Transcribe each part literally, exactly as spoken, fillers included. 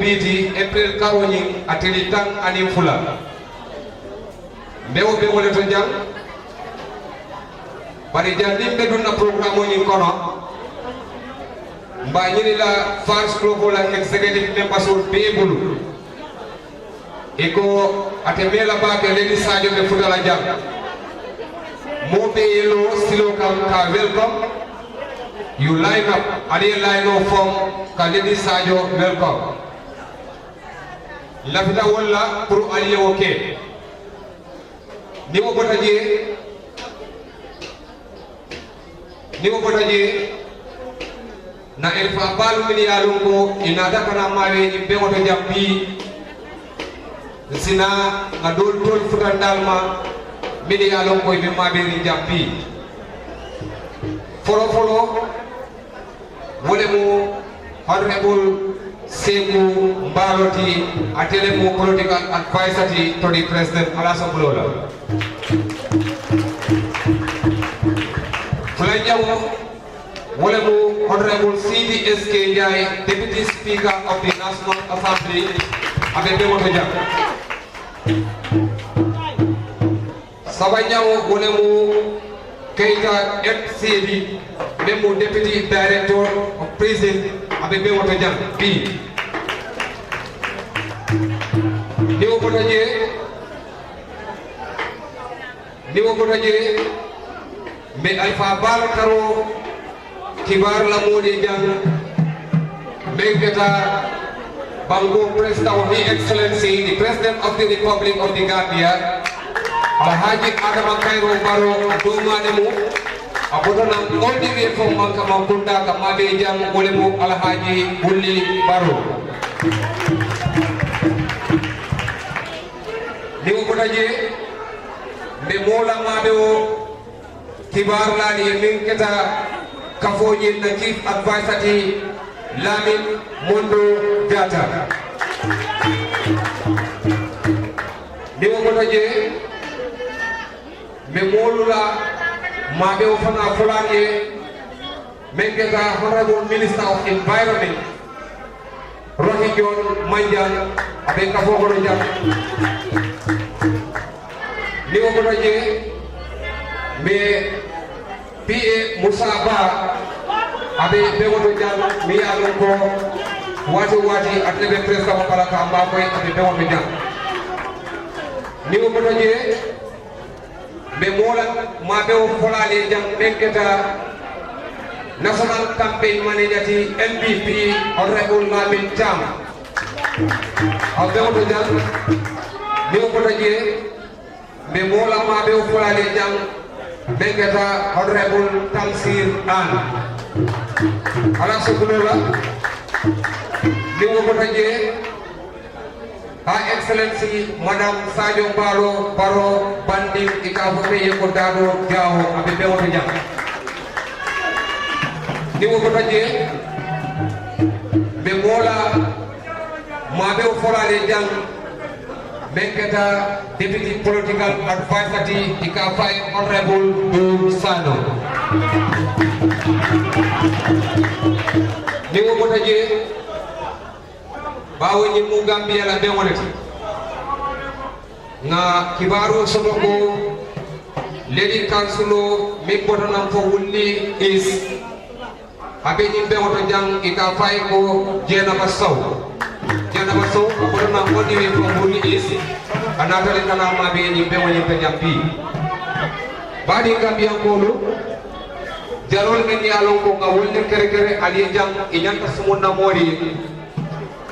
Iti epiril karoo ñiŋ a tili taŋ aniŋ fula. Mbe wo beŋo le to jaŋ. Bari jaŋ niŋ mbe duŋ na porogaramoo ñiŋ kono, mbe a ñini la fans kuloo la executive members bee bulu. I ko ate mee la baake ledi saajo be futa la jaŋ. Moo bee ye loo siloo kaŋ ka welcome. You line up, ali ye line up form ka ledi saajo welcome. Lafita wolu la puru ali ye wo ke. Niŋ wo bota jee, niŋ wo bota jee, na elifaa baalu mennu ye a loŋ ko i naata ka naa maabee ñiŋ beŋo to jaŋ bii. N si naa ŋa doolu toolu futandaalu ma mennu ye a loŋ ko i be maabeeriŋ jaŋ bii. Folofoloo, wo le mu honorable seeku mbaaroo ti. Ate le mu political adviser ti to di president alaasa buloo la. Fulanjaŋo, wo le mu honorable cdsk njaay, deputy speaker of the national assembly. A be beŋo to jaŋ. Sabanjaŋo wo le mu keyita, mcd, meŋ mu deputy director of prison. A be beŋo to jaŋ bii. Niŋ wo bota jee, niŋ wo bota jee, mbe alifaa baa la karoo kibaaru la moo le jaŋ. Meŋ keta bankoo president of the excellency the president of the republic of the gambia, alhaji adama kayiroo baroo a doomaa le mu. A bota naŋ all the way from manka mankundaa ka maabee jaŋ wo le mu alhaji bulli baroo. Niŋ wo bota jee, mbe moo la maabee wo kibaarulaalu ye meŋ keta kafoo ñiŋ na chief adviser ti laamin mondo jaata. Niŋ wo bota jee, mbe moolu la maabewo fanaa folaalu ye meŋ keta honorable minister of environment, rohi john manjaŋ, a be kafoo kono jaŋ. Niŋ wo bota jee, mbe pa musa baa, a be beŋo to jaŋ. Miŋ ye a loŋ ko waati waati ate le be president wo bala ka a maakoyi, a be beŋo to jaŋ. Niŋ wo bota jee, mbe moo la maabewo folaalu ye jaŋ meŋ keta national campaign manager ti npp, honorable lamin tam. A be wo to jaŋ. Niŋ wo bota jee, mbe moo la maabewo folaalu ye jaŋ meŋ keta honorable tamsir an. Ala sukuloo la. Niŋ wo bota jee, her excellency madame sadio baro baro banding i ka fo meŋ ye ko daado jaawo a be beŋo to jaŋ. Niŋ wo bota jee, mbe moo la maabewo folaalu ye jaŋ meŋ keta deputy political adviser ti i ka fo a ye honorable dum sano. Niŋ wo bota jee, baawo ñiŋ mu gambiya la beŋo le ti. Ŋa kibaaroo soto ko ledi kansuloo meŋ bota naŋ fo wulli is, a be ñiŋ beŋo to jaŋ i ka a fo a ye ko jeenaba sow. Jeenaba sow a bota naŋ fo niŋ i ko wulli is, a naata le ka naa maa be ñiŋ beŋo ñiŋ to jaŋ bii. Baadiŋ gambiyankoolu, jaloolu meŋ ye a loŋ ko ŋa wolu le kerekere ali ye jaŋ i ñanta sumunna moolu ye.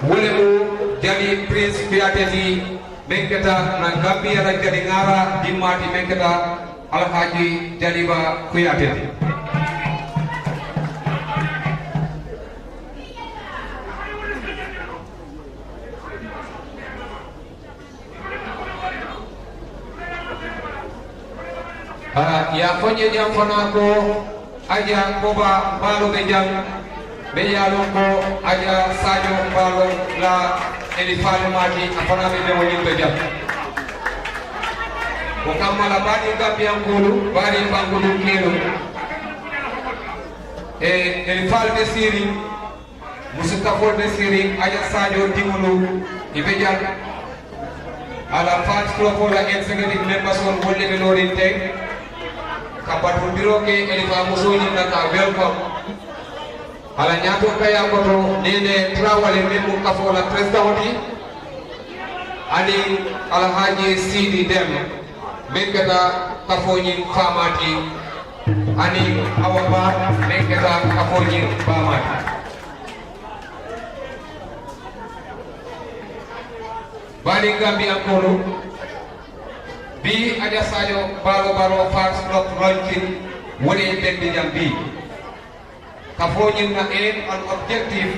Wo le mu jali prince kuyaate ti, meŋ keta naŋ gambiya la jali ŋaara dimmaa ti meŋ keta alhaaji jaliba kuyaate ti. Haa i ye a fo n ye jaŋ fanaa ko, aja koba mbaaloo be jaŋ, meŋ ye a loŋ ko aja saajo mbaaloo la elifaalu maati a fanaa be beŋo ñiŋ be jaŋ. Wo kamma la baadiŋ gambiyankoolu baadiŋ bankulu keelu, elifaalu be siiriŋ. Musu kafoolu be siiriŋ aja saajoo diŋolu i be jaŋ. A la faati tulopoo la executive members wolu wolu le be looriŋ teŋ ka batundiroo ke elifaa musoo ñiŋ na ka a welcome. A la ñaatoo kayaa koto neene tarawale meŋ mu kafoo la peresidaŋo ti, aniŋ alhaaji siidi dem meŋ keta kafoo ñiŋ faamaa ti, aniŋ awa baa meŋ keta kafoo ñiŋ baamaa ti. Baadiŋ gambiyankoolu, bii aja saajo baaroo baaroo faati lok lonkiŋ wo le ye bendi jaŋ bii. Kafoo ñiŋ na aim and objective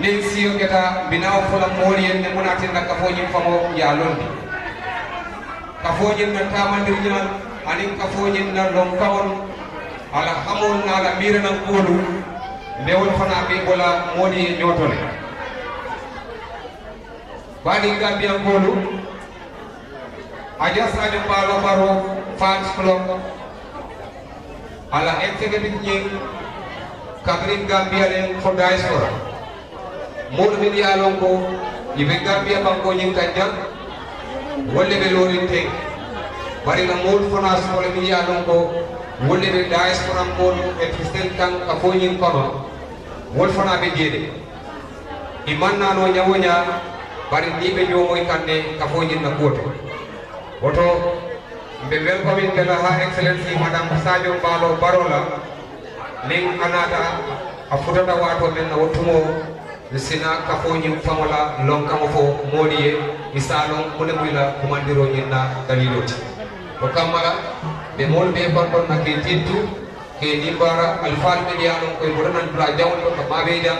niŋ siyo keta mbinaawo fo la moolu ye ne muŋ na a tinna kafoo ñiŋ faŋo ye a londi. Kafoo ñiŋ na taamandiriñaa aniŋ kafoo ñiŋ na lonkaŋolu, a la hamoolu niŋ a la miirinankoolu mbe wolu fanaa bee bo la moolu ye ñoo to le. Baadiŋ gambiyankoolu, aja saajo baaroo baaroo faati lok a la executive ñiŋ kabiriŋ gambiya le fo diaspora, moolu mennu ye a loŋ ko i be gambiya bankoo ñiŋ kaŋ jaŋ, wolu le be looriŋ teŋ. Bari ŋa moolu fanaa soto le mennu ye a loŋ ko wolu le be diaspora moolu existen kaŋ kafoo ñiŋ kono, wolu fanaa be jee le. I maŋ naa noo ñaŋ-wo-ñaa, bari niŋ i be ñoo moyi kaŋ ne kafoo ñiŋ na kuwo to. Wo to m̀ be welcoming ke la her excellency madame saajo baaloo baroo la. Niŋ a naata a futata waatoo meŋ na wo tumoo, ǹ si naa kafoo ñiŋ faŋo la lonkaŋo fo moolu ye, i si a loŋ muŋ ne mu i la kumandiroo ñiŋ na daliiloo ti. Wo kamma la m̀ be moolu bee kontoŋ na ka i tintu ka i niŋ baara alifaalu mennu ye a loŋ ko i bota naŋ dulaa jaŋolu to ka maabee jaŋ,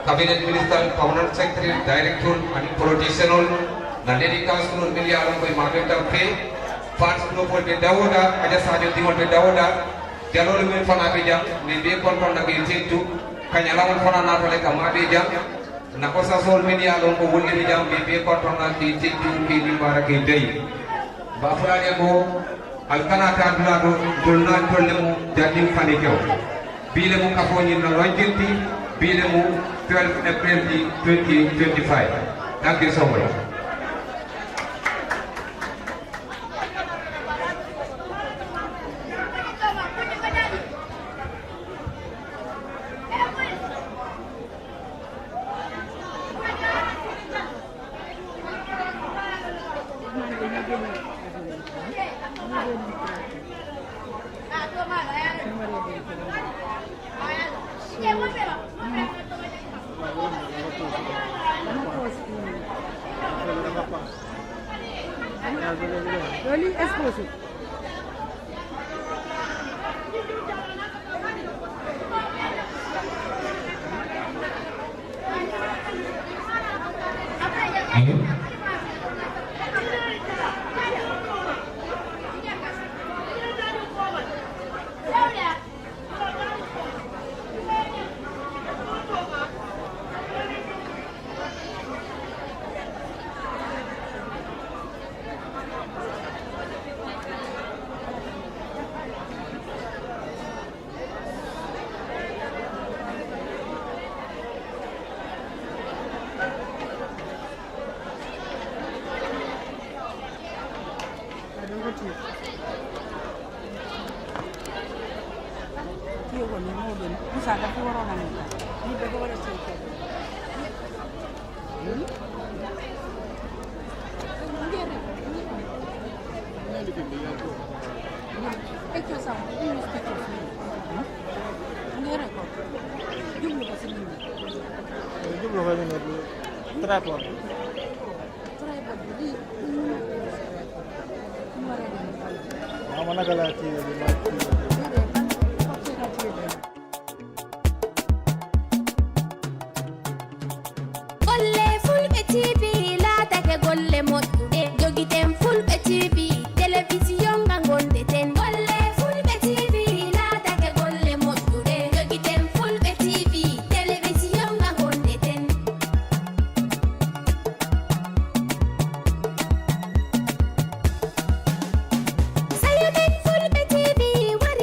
kabinet ministal, pamanan sekiteri, dayirekitoolu aniŋ politisiyenolu, na leedi kansuloolu mennu ye a loŋ ko i maabenta fee. Faati kunopoolu be dawoo daa, aja saajo diŋolu be dawoo daa, jaloolu mennu fanaa be jaŋ m̀ be i bee kontoŋ na ka i tintu. Kañalaŋolu fanaa naata le ka maabee jaŋ. Ǹ na kosasoolu mennu ye a loŋ ko wolu le be jaŋ m̀ be i bee kontoŋ na ka i tintu ka i niŋ baara ka i dayi. M̀ be a fo la le ko ali kana taa dulaa to, ntolu naa ntolu le mu janniŋ fani kewo. Bii le mu kafoo ñiŋ na lonkiŋ ti. Bii le mu twelve april ti, twenty twenty-five. Thank you so much. Golle Fulɓe T V laatake golle moƴƴuɗe. Jogiten Fulɓe T V, telewisiyoŋ ŋa gonde ten. Golle Fulɓe T V laatake golle moƴƴuɗe. Jogiten Fulɓe T V, telewisiyoŋ ŋa gonde ten. Sayo men Fulɓe T V wari.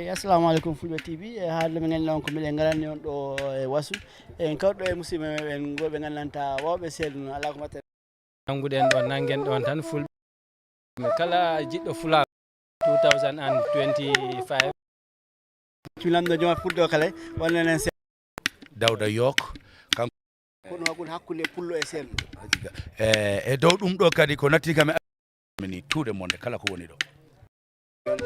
Assalaamu aleykum fulɓe tv. E haalde men ngannduɗaa on ko miɗen ngaranni on ɗo e wasu. En kawɗo e musiɓɓe men ɓen goo ɓe nganndantaa wawɓe seedu no alaa ko mbaɗten. Nannguɗen ɗoon nanngen ɗoon tan fulɓe kala jiɗɗo fulaaku two thousand and twenty-five. Culanɗo joma fulɓe o kala wallenen se. Dawda yok kanko. Kono hakkunde hakkunde pullo e seedu. E e dow ɗum ɗo kadi ko natti kam e mini tuuɗe monde kala ko woni ɗo. On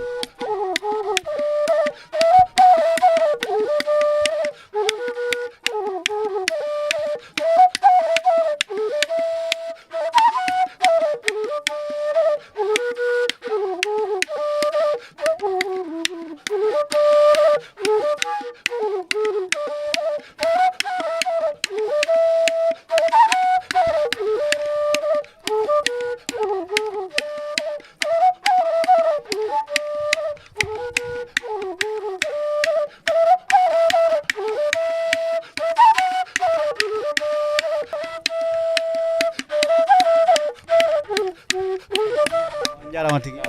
njaaraama tigi.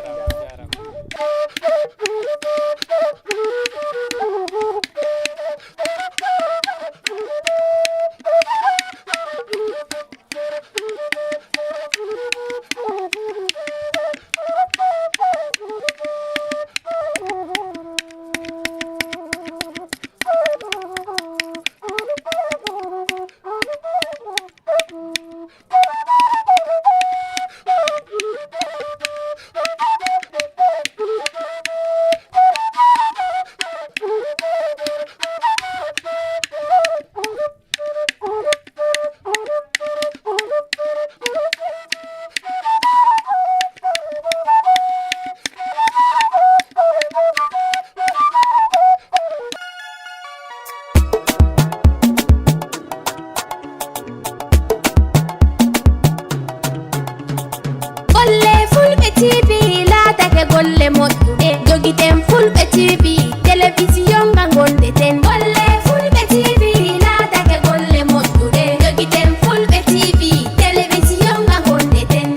Golle fulɓe tv laatake golle moƴƴuɗe. Jogiten fulɓe tv, telewisiyoŋ nga ngonndeten. Golle fulɓe tv laatake golle moƴƴuɗe. Jogiten fulɓe tv, telewisiyoŋ nga ngonndeten.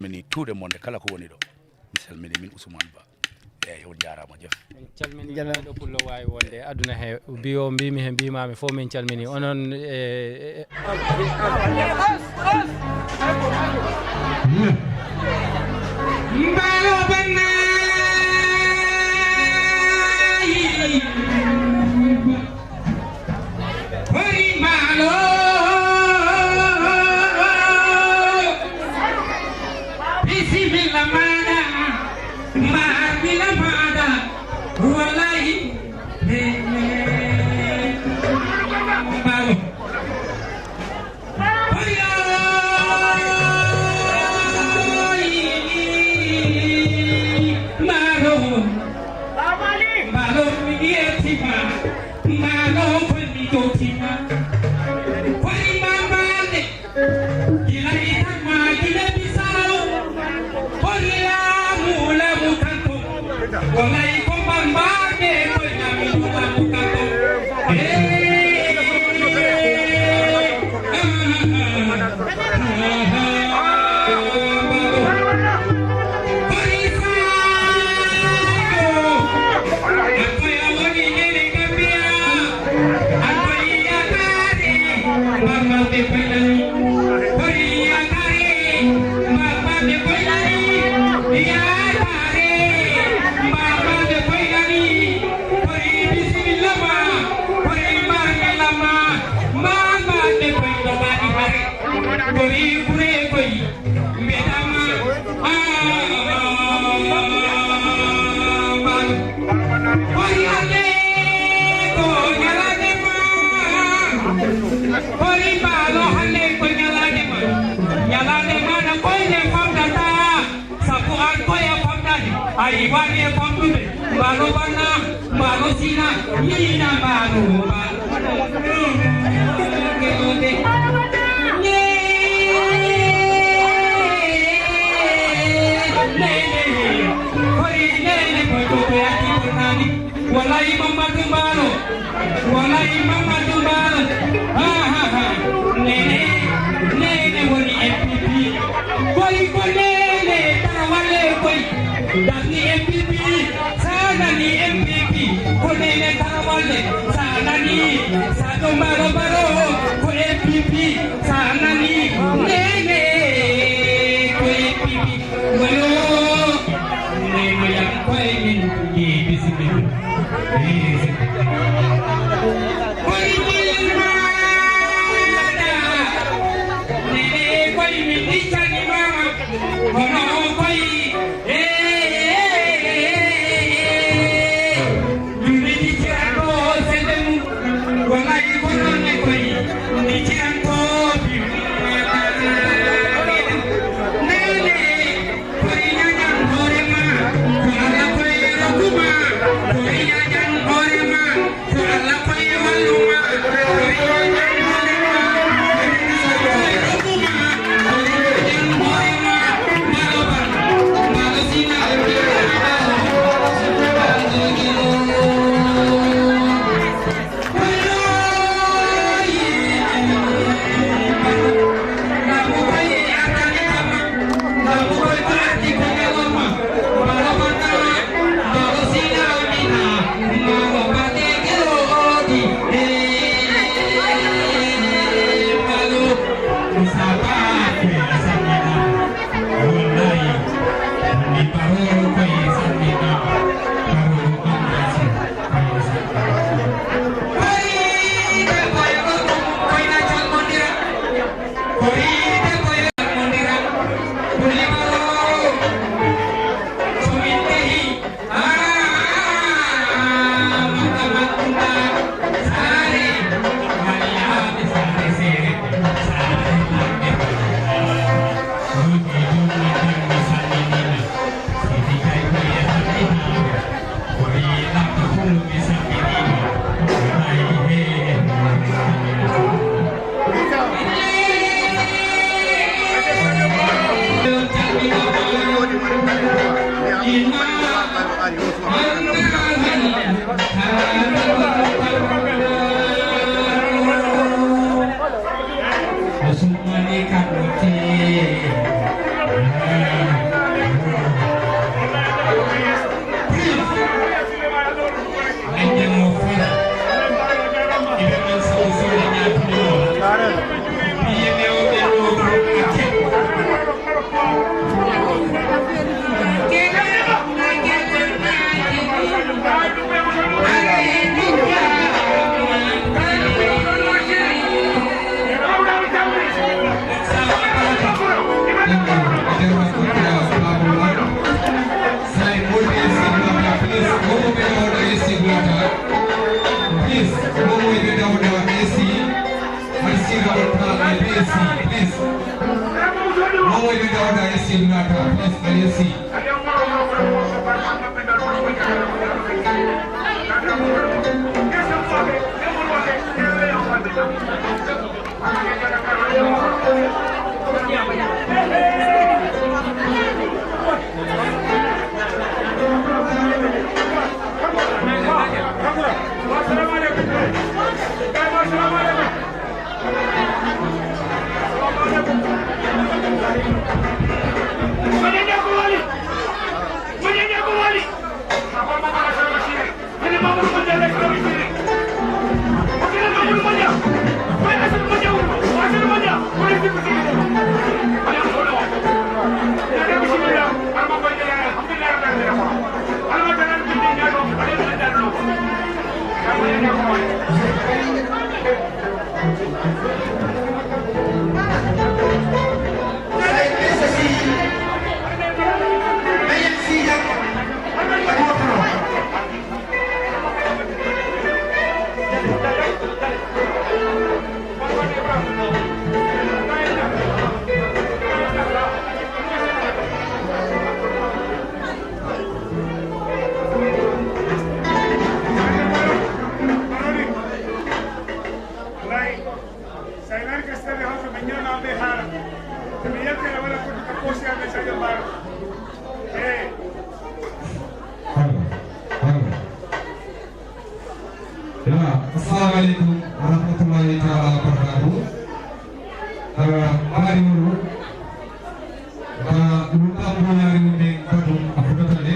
Mini tuuɗe monde kala ko woni ɗo. Mi salmini min Usman Ba. Eeyi, on njaaraama, jef. En calminii ɓeeɗo pullo waawi wonde e aduna he. Mbiyo mbiimi he mbiimaami fof, min calminii onon. E mbaalo bannaayi. Hori mbaalo. Bisimilla maaɗa. Mbaarmila maaɗa. Wallahi. Mbaalo. Hori. Mbaalo. Mbaalo mi yetima. Mbaalo ko mi jotima. Hori mbaalo. Gila itamma Gine Bisaw, hori laamu laamu kanto, walayi ko bambaaɓe koy laamu laamu kanto. Ee, hori Saajo, a koy a woni nene Gambiya, a koy yaakaare, bambaaɓe koy laamu. Hori yaakaare, bambaaɓe koy laamu, yaakaare, bambaaɓe koy laamu, hori bisimilla ma, hori mbaarmila ma, bambaaɓe koy no mbaɗi hare, hori gure koy, mbeɗa ma, aa, mbaalo. Hori hannde ko ñalaande ma. Hori mbaalo hannde ko ñalaande ma. Ñalaande ma na koyne famdata. Sabu an koye famdani. A yiwaani e famdude. Mbaalo banna. Mbaalo sina. Ñiina mbaalo. Mbaalo. Hori neene ko to to yaati ko naani. Walayi Mamadu Mbaalo, walayi Mamadu Mbaalo. Ha, ha, ha. Neene, neene woni M P P. Koy ko neene tara walle koy. N P P, saanani N P P, ko neene tarawal le, saanani, saato mbaalo baro, ko N P P, saanani, neene, ko N P P, wayo, neene yan koye min, e, bisimilla. E, koye min, neene, koye min, ni cani mama, kono koye, Please, momo ye be dawda A C. Please. Momo ye be dawda A C, please, A C. Saayiŋ ali ka sitade hawsa maŋ ñaama a be haala. Te be yalta la wala ko ka koosi a be saayiŋ baara. Ee. Halo, halo. Yaa, assalaamu aleykum wa rahmatullahi taala wa barakaatuhu. Aa, baadiŋolu, aa, luŋ tambuyaariŋo meŋ batu a futata le.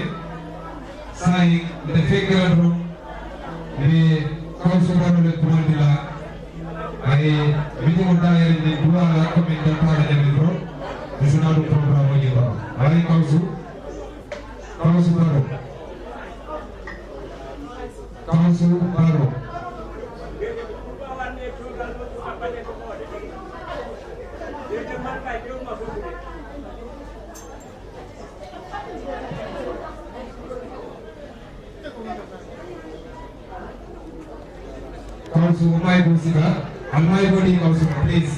Kawsu, Kawsu Baro, Kawsu Baro. Kawsu, wo maayiboo siita, ali maayiboo niŋ Kawsu, please.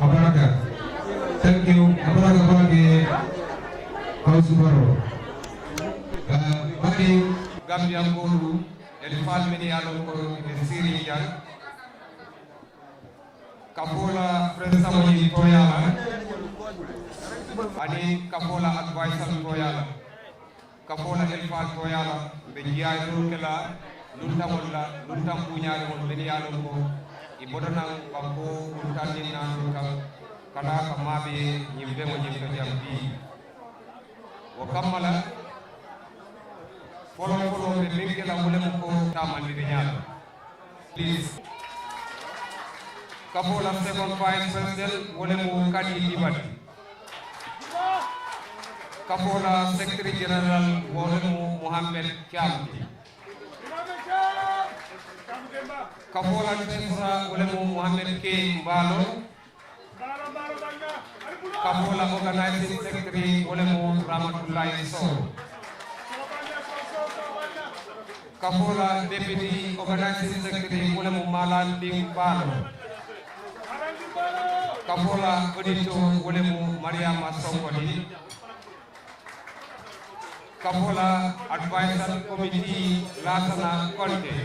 A baraka. Thank you. A baraka baake. Kawusu Baroo. Bari Gambiyankoolu, e faalu mennu ye a loŋ ko i be siiriŋ jaŋ, kafoo la Prince Samoyi tooyaa la, aniŋ kafoo la adviser tooyaa la. Kafoo la elifaalu tooyaa la, mbe jiyaayiroo ke la luntaŋolu la, luntaŋ buuñaariŋolu mennu ye a loŋ ko i bota naŋ bankoo luntaŋ niŋ naanoo kaŋ, ka naa ka maabee ñiŋ beŋo ñiŋ to jaŋ bii. Wo kamma la, foloo foloo mbe meŋ ke la, wo le mu ko taamandiriñaa la. Please. Kafoo la second vice president, wo le mu Kadi Dibati. Kafoo la secretary general, wo le mu Muhammed Caam ti. Kafoo la treasurer, wo le mu Muhammed K Mbaalo. Kafoo la organizing secretary, wo le mu Rahmatullahi Soh. Kafoo la deputy organizing secretary, wo le mu Maalanding Baalo. Kafoo la auditor, wo le mu Mariama Sonkodi. Kafoo la advisory committee, Laasana Konte.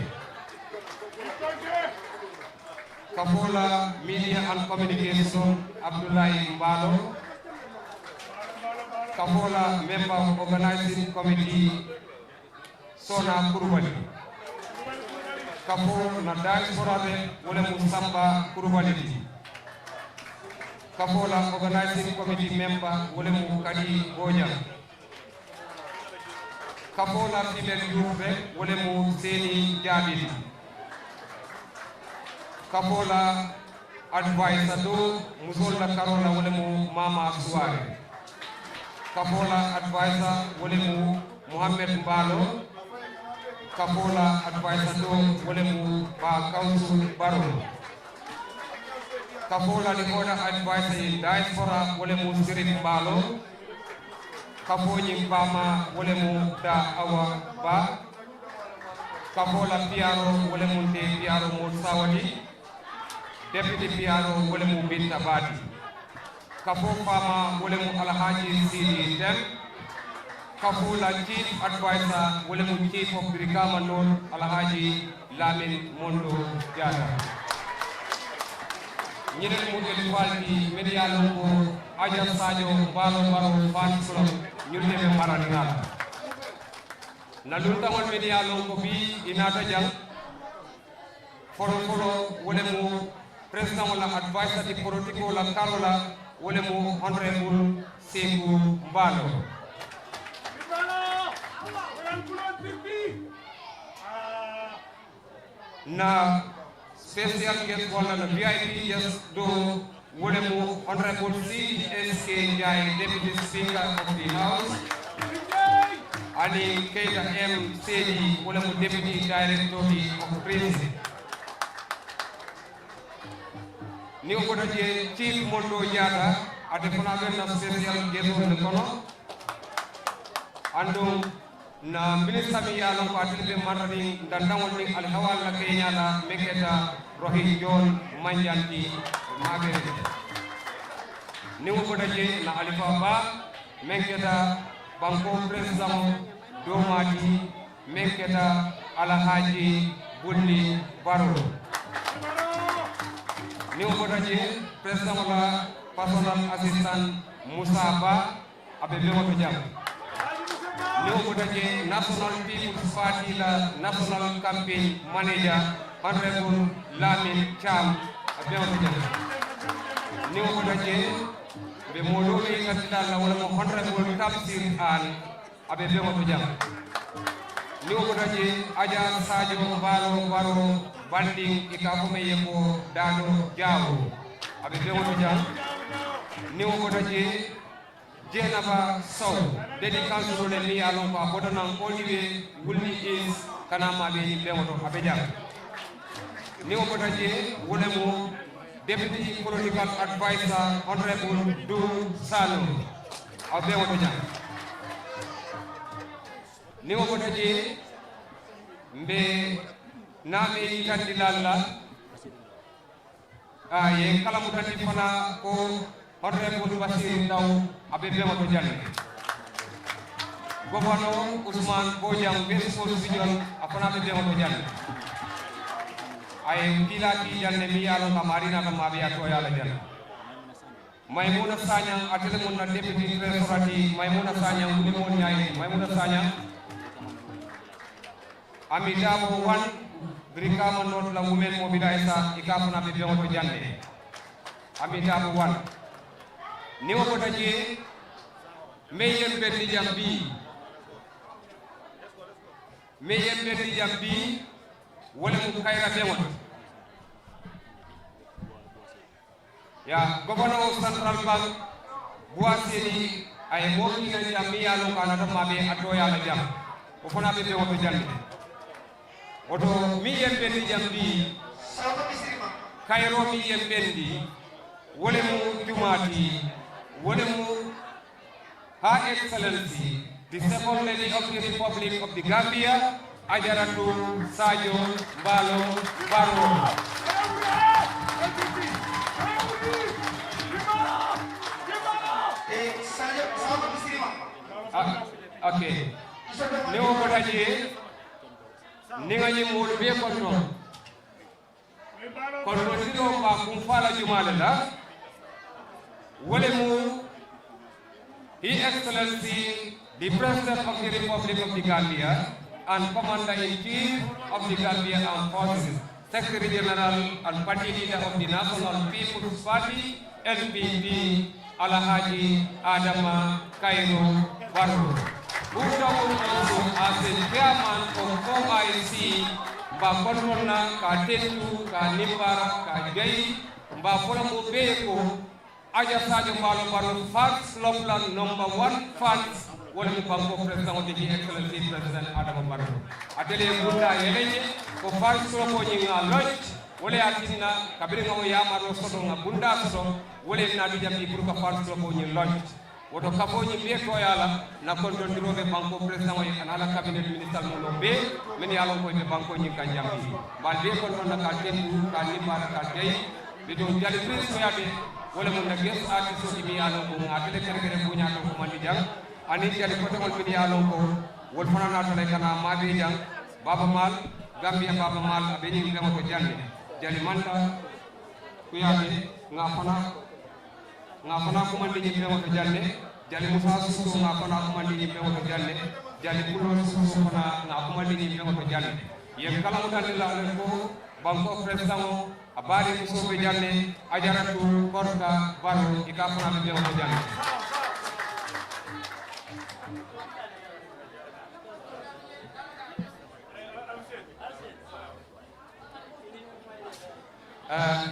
Kafoo la media and communication, Abdullahi Mbaalo. Kafoo la member organizing committee, Soona Kurubali. Kafoo na diaspora be, wo le mu Samba Kurubali ti. Kafoo la organizing committee member, wo le mu Kadi Boojaŋ. Kafoo la female youth be, wo le mu Seeni Jaabi ti. Kafoo la adviser doo musoolu la karoo la, wo le mu Maama Suwaare. Kafoo la adviser, wo le mu Muhammed Mbaalo. Kafoo la adviser doo, wo le mu Baa Kawusu Baroo. Kafoo la the other adviser in diaspora, wo le mu Sirif Mbaalo. Kafoo ñiŋ baamaa, wo le mu Daa Awa Baa. Kafoo la P R O, wo le mu nte P R O Moodu Saawati. Deputy P R O, wo le mu Binta Baa ti. Kafoo faamaa, wo le mu Alhaji Sidi Dem. Kafoo la chief adviser, wo le mu chief of Brikama North, Alhaji Lamin Mondo Jaata. Ñiŋ le mu elifaalu ti mennu ye a loŋ ko Aja Saajo Mbaalo Baroo Fans Club, ñiŋ le be maraniŋ a la. Ǹ na luntaŋolu mennu ye a loŋ ko bii ì naata jaŋ, foloo foloo, wo le mu peresidaŋo la adviser ti politikoo la karoo la, wo le mu Honorable Seeku Mbaalo. Ǹ na special guest walla ǹ na V I P guest doo, wo le mu Honorable C S K Njie, Deputy Speaker of the House, aniŋ Keita M Seedi, wo le mu Deputy Director of Prison. Niŋ wo bota jee, Chief Mondo Jaata, ate fanaa be ǹ na special guest le kono, aduŋ ǹ na minisita meŋ ye a loŋ ko ate le be maraniŋ dandaŋolu niŋ alihawaalu la keeñaa la, meŋ keta Rohim John Manjanti, maabee. Niŋ wo bota jee, ǹ na alifaa baa, meŋ keta bankoo peresidaŋo doomaa ti, meŋ keta Alhaji Bulli Baroo. Niŋ wo bota jee, peresidaŋo la personal assistant Musa Baa, a be beŋo to jaŋ. Niŋ wo bota jee, National People's Party la National Campaign Manager, Honorable Lamin Cham, a beŋo to jaŋ. Niŋ wo bota jee, mbe moo doo le yitandi la, wo le mu Honorable Tafsir Ann, a be beŋo to jaŋ. Niŋ wo bota jee, Aja Saajo Mbaalo Baroo Bandiŋ, i ka a fo meŋ ye ko Daado Jaabo, a be beŋo to jaŋ. Niŋ wo bota jee, Jeenaba Sow, Dede Kansulo le, meŋ ye a loŋ ko a bota naŋ all the way Wulli East, ka naa maabee ñiŋ beŋo to, a be jaŋ. Niŋ wo bota jee, wo le mu Deputy Political Adviser, Honorable Duu Saalum, a be beŋo to jaŋ. Niŋ wo bota jee, mbe naa meŋ yitandi la a la, a ye n kalamuta ti fanaa ko Honorable Basiiru Ndaw, a be beŋo to jaŋ ne. Gofanoo Usmaan Boojaŋ, West Coast Region, a fanaa be beŋo to jaŋ ne. A ye n kiilaa kii jaŋ ne, meŋ ye a loŋ ko a maarii naata maabeeyaa tooyaa la jaŋ ne. Maymuna Saañaŋ, ate le mu ǹ na deputy treasurer ti, Maymuna Saañaŋ, wuli moo ñaayi, Maymuna Saañaŋ. Ami Daabo Wan, Brikama North la women mobilizer, i ka a fo naa be beŋo to jaŋ ne. Ami Daabo Wan. Niŋ wo bota jee, meŋ ye mbe ti jaŋ bii, meŋ ye mbe ti jaŋ bii, wo le mu Kayira beŋo ti. Yaa, Governor of Central Bank, Buwaa Seedi, a ye moo kii naŋ jaŋ, meŋ ye a loŋ ko a naata maabee a tooyaa la jaŋ. Wo fanaa be beŋo to jaŋ ne. Wo to, meŋ ye mbendi jaŋ bii, kayiroo meŋ ye mbendi, wo le mu jumaa ti, wo le mu Her Excellency, the Second Lady of the Republic of the Gambia, Ajaratu Sadio Mballo Barrow. Ah, ok. Niŋ wo bota jee, niŋ a ñiŋ moolu bee kontoŋ, kontoŋ siloo ka a kunfaa la jumaa le la, wo le mu His Excellency, the President of the Republic of the Gambia and Commander-in-Chief of the Gambia Armed Forces, Secretary General and Party Leader of the National People's Party, N P P, Alhaji Adama Kairó Barrow, who doubled also as the chairman of O I C, mba konton na ka tentu ka nimbara ka jayi, mba fo la mo bee ko, Aja Sadio Malo Barrow Fans Club la number one fans, wo le mu bankoo peresidaŋo ti, His Excellency President Adama Barrow. Ate le ye bundaa yele je ko Fans Club ñiŋ ŋa a lonc, wo le ye a tinna kabiriŋ ŋa wo yaamaroo soto, ŋa bundaa soto, wo le ye naa duu jaŋ bii puru ka Fans Club ñiŋ lonc. Wo to, kafoo ñiŋ bee tooyaa la, na kontondiroo be bankoo peresidaŋo ye, a niŋ a la kabineti minisitari mooloo bee, mennu ye a loŋ ko i be bankoo ñiŋ kaŋ jaŋ bii. Mbe ali bee kontoŋ na ka ali tentu, ka ali nimbaa la, ka ali jayi. Bituŋ jali piriŋ sooyaa be, wo le mu na guest artistoo ti, meŋ ye a loŋ ko ŋa ate le kerekere buñaa to kumandi jaŋ, aniŋ jali koteŋolu mennu ye a loŋ ko wolu fanaa naata le ka naa maabee jaŋ. Baaba Maal, Gambiya Baaba Maal, a be ñiŋ beŋo to jaŋ ne. Jali Manta Kuyaate, ŋa a fanaa, ŋa a fanaa kumandi ñiŋ beŋo to jaŋ ne. Jali Musa Suusoo, ŋa a fanaa kumandi ñiŋ beŋo to jaŋ ne. Jali Kuloo Suusoo fanaa, ŋa a kumandi ñiŋ beŋo to jaŋ ne. Ì ye n kalamuta le la le ko bankoo peresidaŋo, a baarii musoo be jaŋ ne, Ajaratu Korka Barrow, i ka a fanaa be beŋo to jaŋ ne.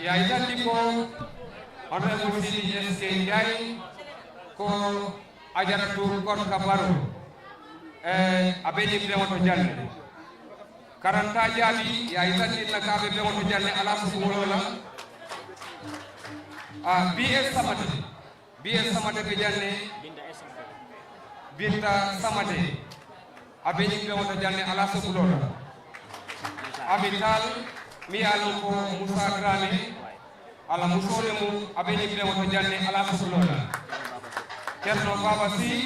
Yaa yitandi ko Honorable Sidi S K Ndiaye, ko Ajaratu Korka Barrow, a be ñiŋ beŋo to jaŋ ne. Karantaa jaabi, yaa yitandi n na ka a be beŋo to jaŋ ne, Alaa Sokuŋoloo la. B S Samate, B S Samate be jaŋ ne. Binta Samate, a be ñiŋ beŋo to jaŋ ne, Alaa Sokuŋoloo la. Ami Taal, meŋ ye a loŋ ko Musa Daraame, a la musoo le mu, a be ñiŋ beŋo to jaŋ ne, Alaa Sokuŋoloo la. Cerno Baaba Sii,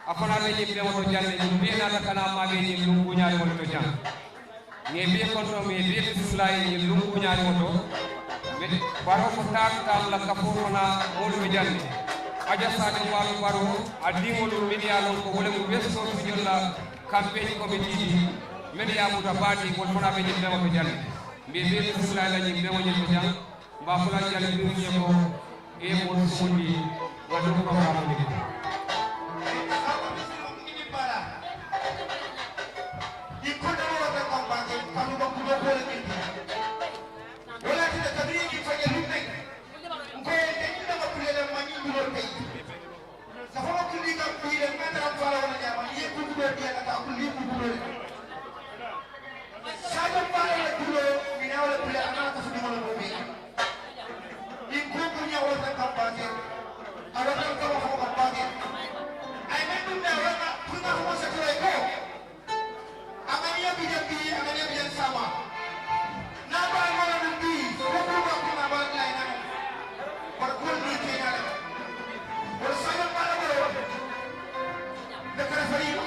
a fanaa be ñiŋ beŋo to jaŋ ne, ñiŋ bee naata ka naa maabee ñiŋ luŋ buñaariŋo le to jaŋ. Ŋa i bee kontoŋ, ŋa i bee bisimilaa ye ñiŋ luŋ buñaariŋo to. Baroo fo taalu taalu la kafoo fanaa moolu be jaŋ ne. Aja Sadio Malo Barrow, a diŋolu mennu ye a loŋ ko wo le mu Westoo Region la kampeeñi komitii ti, mennu ye a muta baa ti, wolu fanaa be ñiŋ beŋo to jaŋ ne. Mbe i bee bisimilaa la ñiŋ beŋo ñiŋ to jaŋ. Mbe a fo la jali piriŋ ye ko, i ye moolu sumundi, ŋa duŋ porogaramoo le. Wo le ye a tinna kabiriŋ i faŋ ye luŋ meŋ, n ko i ye nte ñiŋ dama kulee le, ma ñiŋ duloolu teyi. Safoo kundi ka kuyi le, n ka tara n faa la wo le ñaama, i ye kunkudoo diya ka taa kundi kunkudoo le. Saajo baala le tuloo, minaa wo le tuloo, a nana kafu diŋo le moo bee. Ñiŋ kuu buñaa wo le ka baake, a wo le ka wo ka baake. A ye meŋ duŋ na wo le ka, puru ŋa fo sotoo ye ko, a ŋaniya bi jaŋ bii, a ŋaniya bi jaŋ saama. Naa baa moo le nuŋ bii, wo kuu baa kuŋ naa baa la dulaa ye naa. Bari kuwo le nuŋ keeñaa le. Wo le saajo baala wo le wo le. N be karafa le i ma.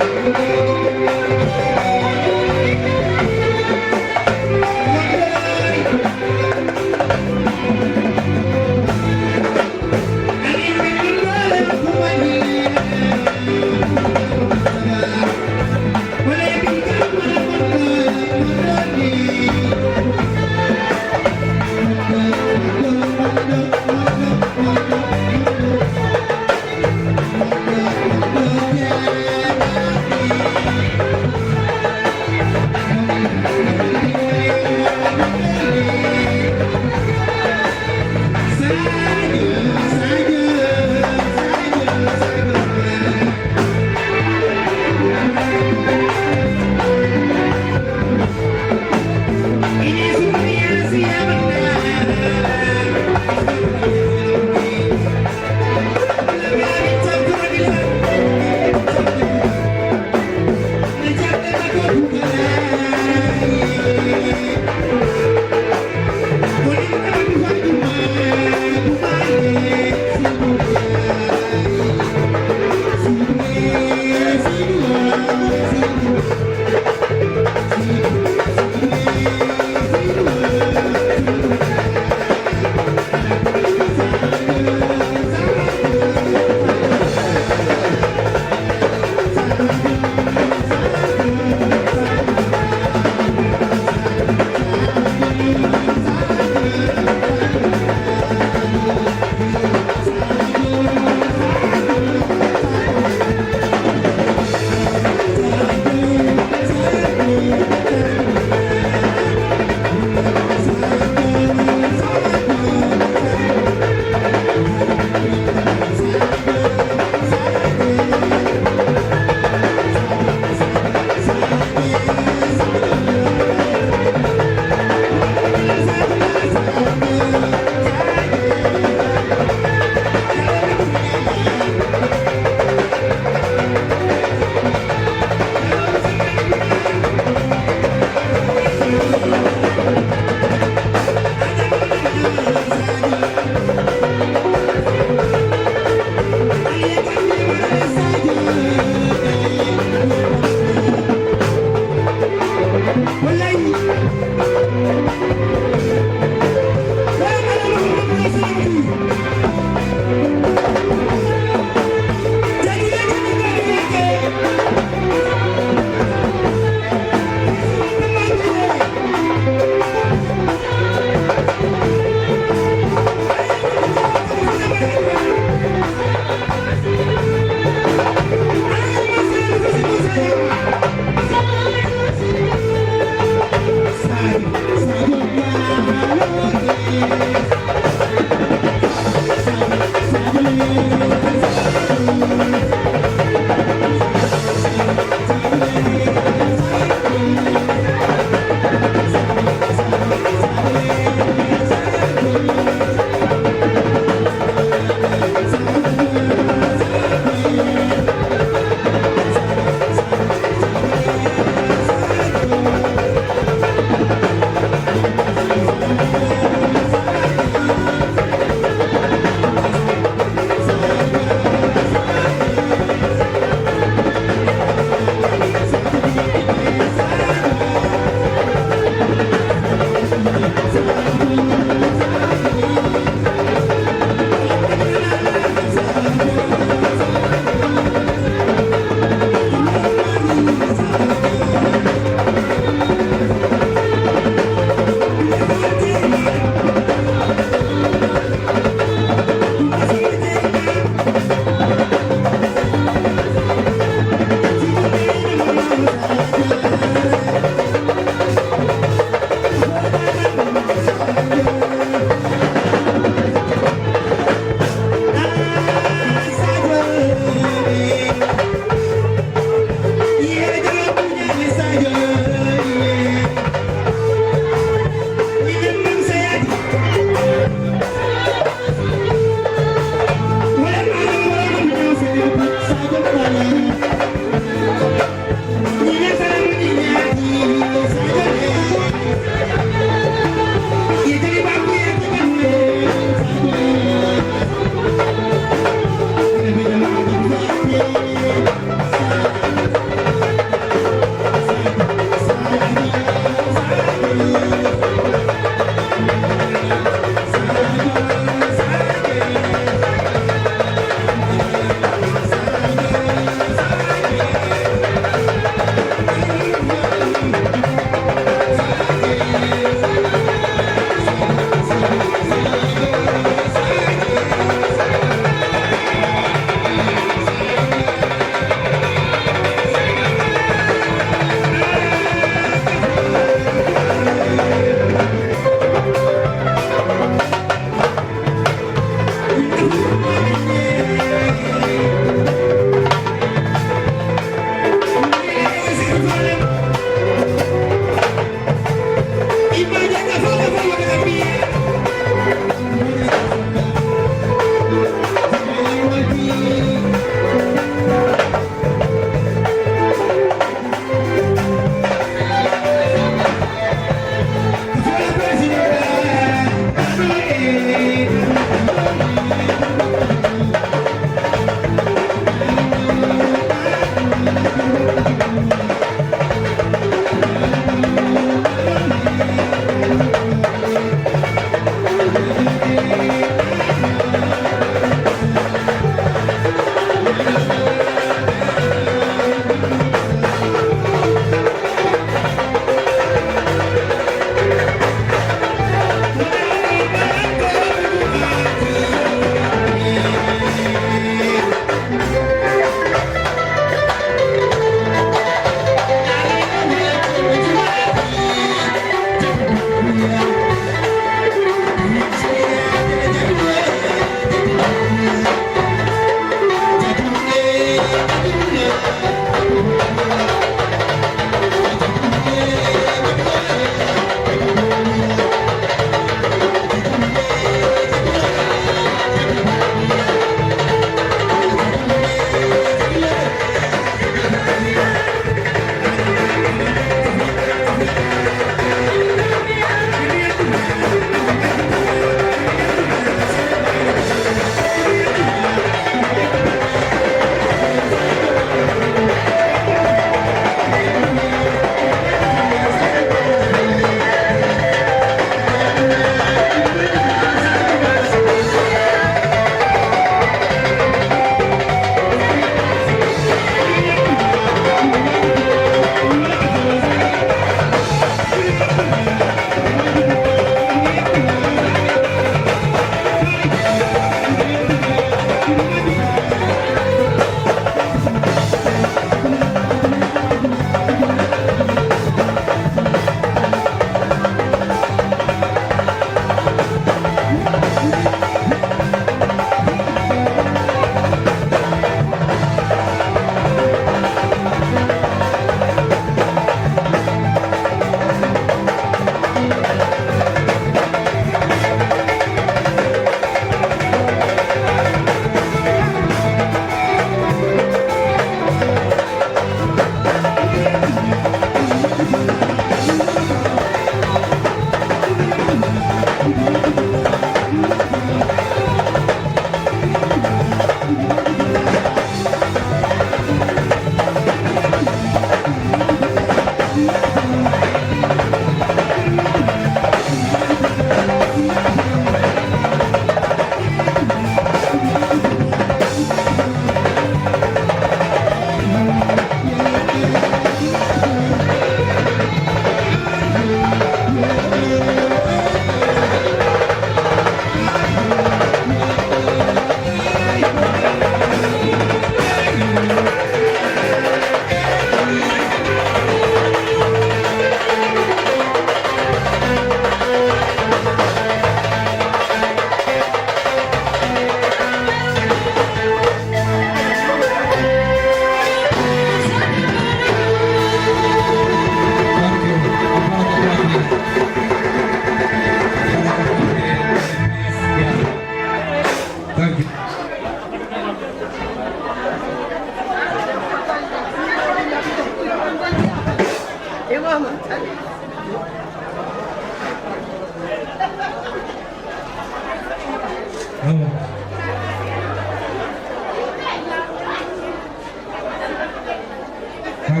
Ok,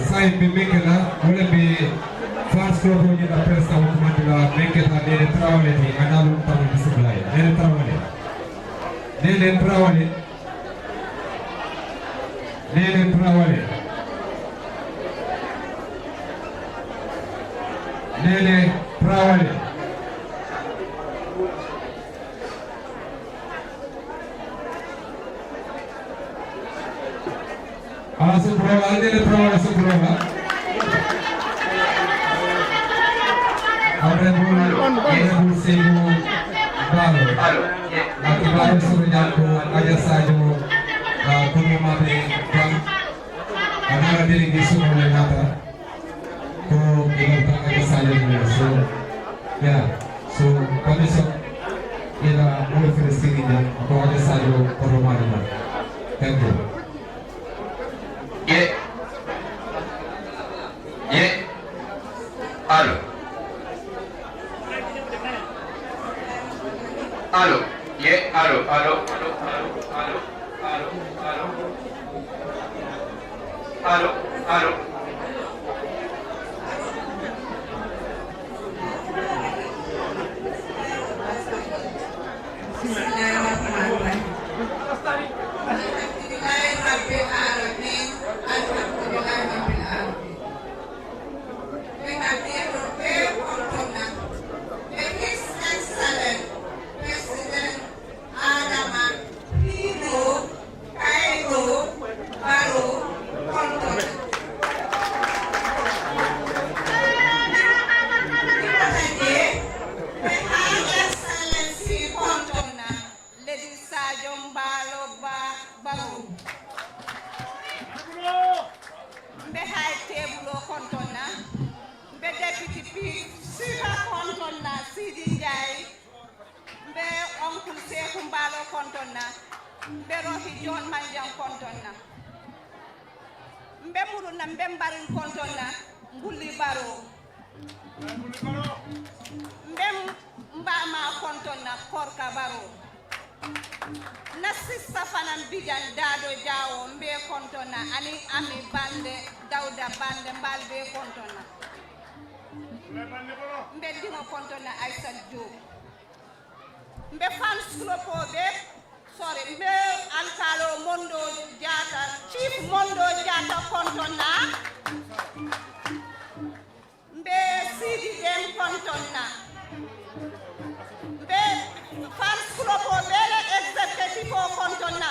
saayiŋ mbe meŋ ke la, wo le be Fans Club ñiŋ na président wo kumandi la, meŋ keta Nene Tarawale ti, a naa luŋ taŋ bisimilaayi. Nene Tarawale. Nene Tarawale. Nene Tarawale. Nene Tarawale. Ala sukuroo la, ali nene turawo la sukuroo la. Honorable, honorable Seydou Barrow. A kibaaroo soto jaŋ ko Aja Sadio, a, kono maa be jaŋ. A naa la diri gi sukuroo le naata. Ko i la ka ka Sadio le so, yeah, so permission i la mo fere sini ja ko ka Sadio ko ro mani ma. Thank you. Ye. Ye. Allo. Allo. Ye. Allo, allo, allo. Allo, allo. بسم الله الرحمن الرحيم. الحمد لله رب العالمين. الحمد لله رب العالمين. Mbe ka diinoo bee kontoŋ na. Mbe His Excellent President Adama Hiiroo Kairoo Barrow kontoŋ na. Niŋ a ka jee, mbe His Excellency kontoŋ na, Lady Sadio Mballo Ba Barrow. Mbe High Table kontoŋ na, mbe Deputy P Sifa kontoŋ na, Sidi Njaay. Mbe Oncle Seeku Mballo kontoŋ na, mbe Rohi John Manjaŋ kontoŋ na. Mbe Mulu na, mbe Mbariŋ kontoŋ na, Mbulli Barrow. Mbe Mbaamaa kontoŋ na, Korka Barrow. N na sista fanaŋ bi jaŋ, Daado Jaawo, mbe kontoŋ na, aniŋ Ami Bande, Dawuda Bande, mbe ali bee kontoŋ na. Mbe diŋo kontoŋ na, Ayisat Joob. Mbe Fans Club bee, sorry, mbe Alkaaloo Mondoo Jaata, Chief Mondoo Jaata kontoŋ na. Mbe Siidi Dem kontoŋ na. Mbe Fans Club bee la executive kontoŋ na.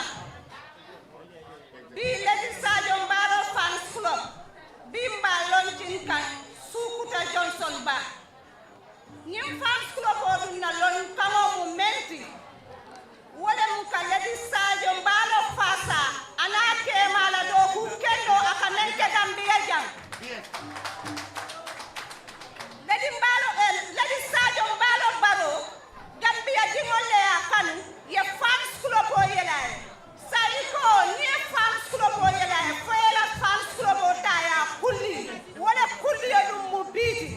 Bii Lady Sadio Mballo Fans Club, bii mbe a lontiŋ kaŋ Suukuta Johnson Ba. Ñiŋ Fans Club duŋ na lonkaŋo mu meŋ ti, wo le mu ka Lady Sadio Mballo faasaa, a niŋ a keemaa la dookuu kendoo, a ka meŋ ke Gambiya jaŋ. Lady Mballo, eh, Lady Sadio Mballo Barrow, Gambiya diŋolu le ye a kanu, ye Fans Club yele a ye. Saayiŋ i ko, niŋ i ye Fans Club yele a ye, fo i ye i la Fans Club taa, i ye a kulli. Wo le kulliyo duŋ mu bii ti.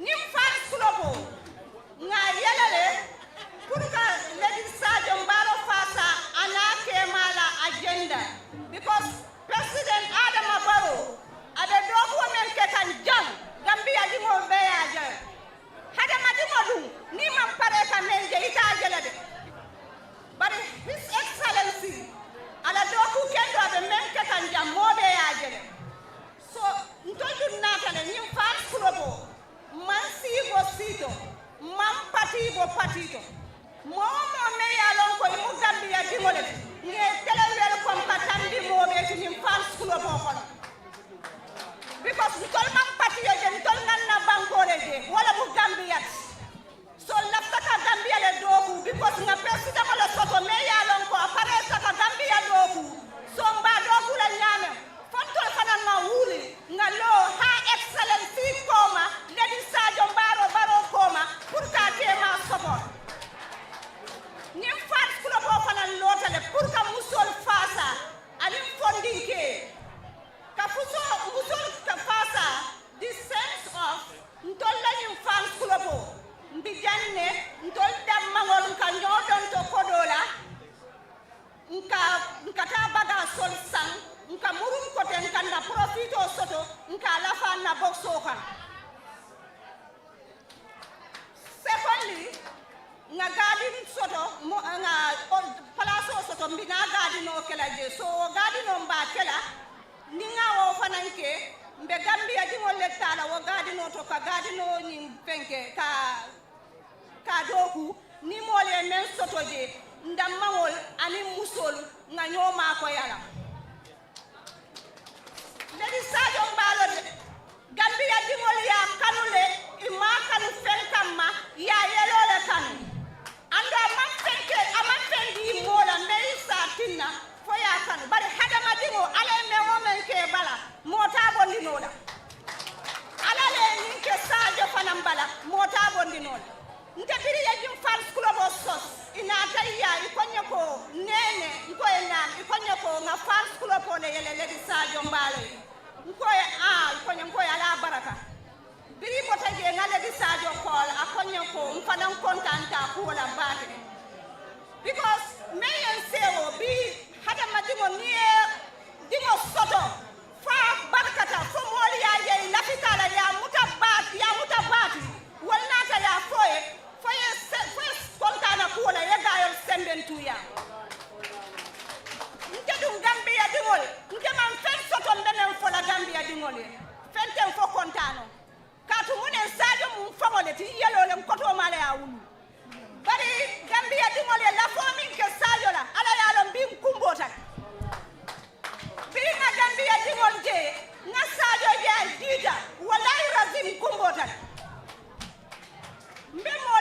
Ñiŋ Fans Club, ŋà a yele le, puru ka Lady Sadio Mballo faasaa, a niŋ a keemaa la agenda. Because President Adama Barrow, a be dookuwo meŋ ke kaŋ jaŋ, Gambiya diŋolu bee ye a je. Hadamadiŋo duŋ, niŋ i maŋ paree ka meŋ je, ite a je le de. Bari His Excellency, a la dookuu kendoo, a be meŋ ke kaŋ jaŋ, moo bee ye a je le. So, ntolu duŋ naata le, ñiŋ Fans Club, maŋ sii bo sii to, maŋ patii bo patii to. Moo woo moo meŋ ye a loŋ ko i mu Gambiya diŋo le ti, ŋà i tele welcome ka tambi moo bee ti ñiŋ Fans Club kono. Because ntolu maŋ patiyo je, ntolu ŋà n na bankoo le je, wo le mu Gambiya ti. So, n lafita ka Gambiya le dookuu, because ŋà pesidaŋo le soto, meŋ ye a loŋ ko a pareeta ka Gambiya dookuu. So, mbe a dookuu la ñaameŋ, fo ntolu fanaa ŋà wuli, ŋà loo Her Excellency kooma, Lady Sadio Mballo Barrow kooma, puru ka a keemaa soto. Ñiŋ Fans Club fanaa loota le, puru ka musoolu faasaa, aniŋ fondinkee. Ka fusoo, musoolu ka faasaa, the sense of, ntolu la ñiŋ Fans Club, mbi jaŋ ne, ntolu dammaŋolu ka ñoo donto kodoo la, a bokisoo kaŋ. Sekondi ŋa gaadin soto, ŋa palaasoo soto mbi naa gaadinoo ke la jee so wo gaadinoo mbe a ke la. Niŋ ŋa wo fanaŋ ke mbe gambiya diŋolu le taa la wo gaadinoo to ka gaadinoo ñiŋ fenke ka ka dooku niŋ moolu ye meŋ soto jee. Ndammaŋolu aniŋ musoolu ŋa ñoo maakoyi a la. Ledi saajoŋ baaloo le gambiya diŋolu ye a kanu le. I maŋ a kanu feŋ kamma i ye a yeloo le kanu. Aduŋ a maŋ feŋ ke a maŋ feŋ dii moo la mbe i saa tinna fo i ye a kanu bari hadamadiŋo alla ye meŋ wo meŋ ke i bala moo te a bondi noo la. Alla le ye ñiŋ ke saajo fanaŋ bala moo te a bondi noo la. Nte biri ye ñiŋ fans kuloboo sos i naata i yaa i ko ñe ko neene n ko ye naam i ko ñe ko ŋa fans kuloboo le yele ledi saajo mbaalo ye n ko ye aa i ko ñe n ko ye alla a baraka. Biri i bota jee ŋa ledi saajo kool a ko ñe ko n fanaŋ kontaanta a kuwo la baake. Because meŋ ye n seewoo bii hadamadiŋo niŋ ye diŋo soto fo a barkata fo moolu ye a je i lafita a la ye a muta baati ye a muta baati. Wolu naata ye a fo ye fo ye fo ye kontaana kuwo la ye gaayolu sembentuuyaa. Nte duŋ gambiya diŋolu nte maŋ feŋ soto mbe meŋ fo la gambiya diŋolu ye feŋ teŋ fo kontaanoo. Kaatu muŋ ne n saajo mu n faŋo le ti n yeloo le n kotoomaa le ye a wuluu. Bari gambiya diŋolu ye lafoo meŋ ke saajo la alla ye a loŋ mbiŋ kumboota le. Biriŋ ŋa gambiya diŋolu je ŋa saajo je a diita. Wallaahi raziim n kumboota le. Mbe moo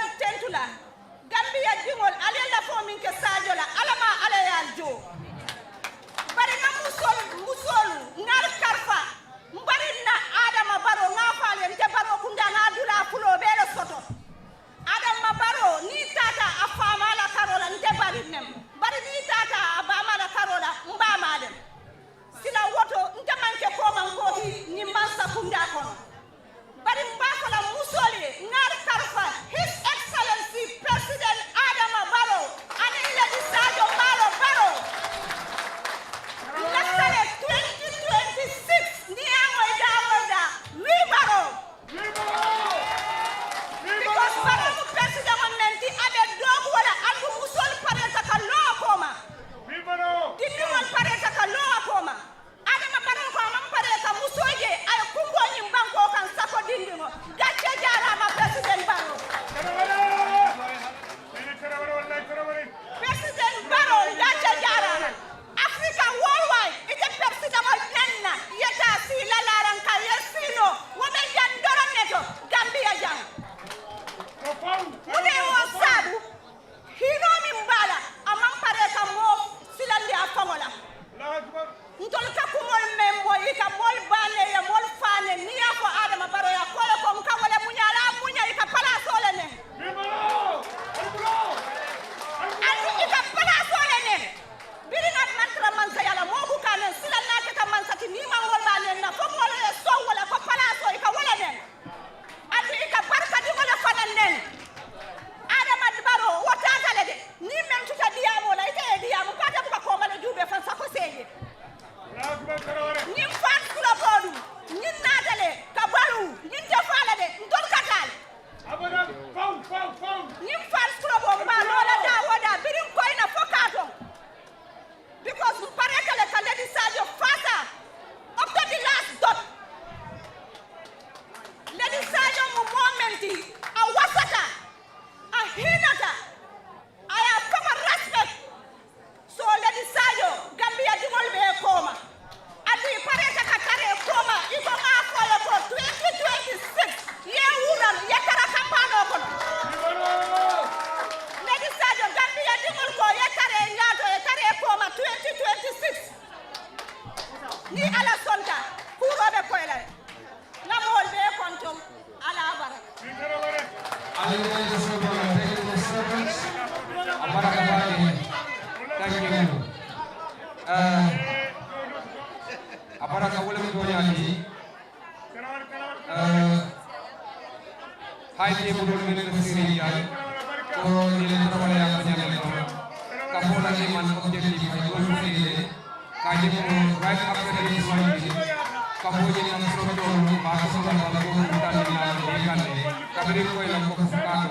Kabiriŋ koyi la ko fo kaato,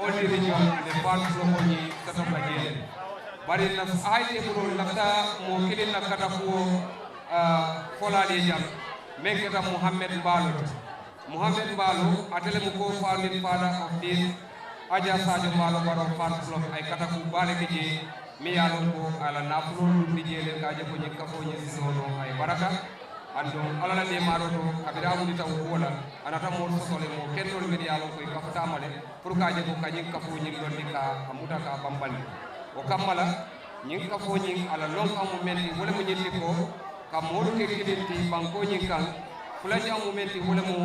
all the region, le faatu fulokoñi, soto ka jee le. Bari n na haayitee buloo n lafita moo kiliŋ na katakuwo folaalu ye jaŋ, meŋ keta muhammed mbaaloo ti. Muhammed mbaaloo ate le mu ko founding father of this aja saajo mbaaloo baroo faatu fulok a ye katakuu baa le ke jee. Meŋ ye a loŋ ko a la naafuloo lundi jee le ka a je ko ñiŋ kafoo ñiŋ si noo noo a ye baraka. Aduŋ alla la deemaaroo to kabiriŋ a wulita wo kuwo la, a naata moolu soto le moo kendoolu mennu ye a loŋ ko i kafuta a ma le, puru ka a je ko ka ñiŋ kafoo ñiŋ londi ka a muta ka a bambandi. Wo kamma la, ñiŋ kafoo ñiŋ a la lonkaŋo mu meŋ ti wo le mu ñiŋ ti ko ka moolu ke kiliŋ ti bankoo ñiŋ kaŋ. Fulanjaŋo mu meŋ ti wo le mu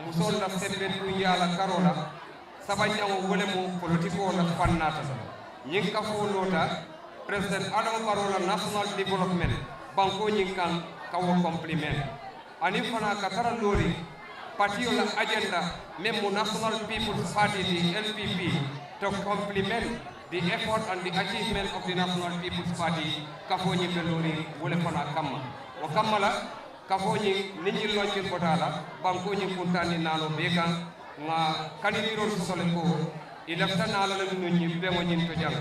musoolu la sembentuŋ yaa la karoo la. Sabanjaŋo wo le mu politikoo la fannaata la. Ñiŋ kafoo loota president adama baroo la national development bankoo ñiŋ kaŋ ka wo compliment aniŋ fanaa ka tara looriŋ patiyo la agenda meŋ mu national people's party ti npp to compliment the effort and the achievement of the national people's party. Kafoo ñiŋ be looriŋ wo le fanaa kamma. Wo kamma la kafoo ñiŋ niŋ ñiŋ lonkiŋ bota a la bankoo ñiŋ kuntaŋ niŋ naanoo bee kaŋ. Ŋà kanidiiroolu soto le ko i lafita naa la le nuŋ ñiŋ beŋo ñiŋ to jaŋ.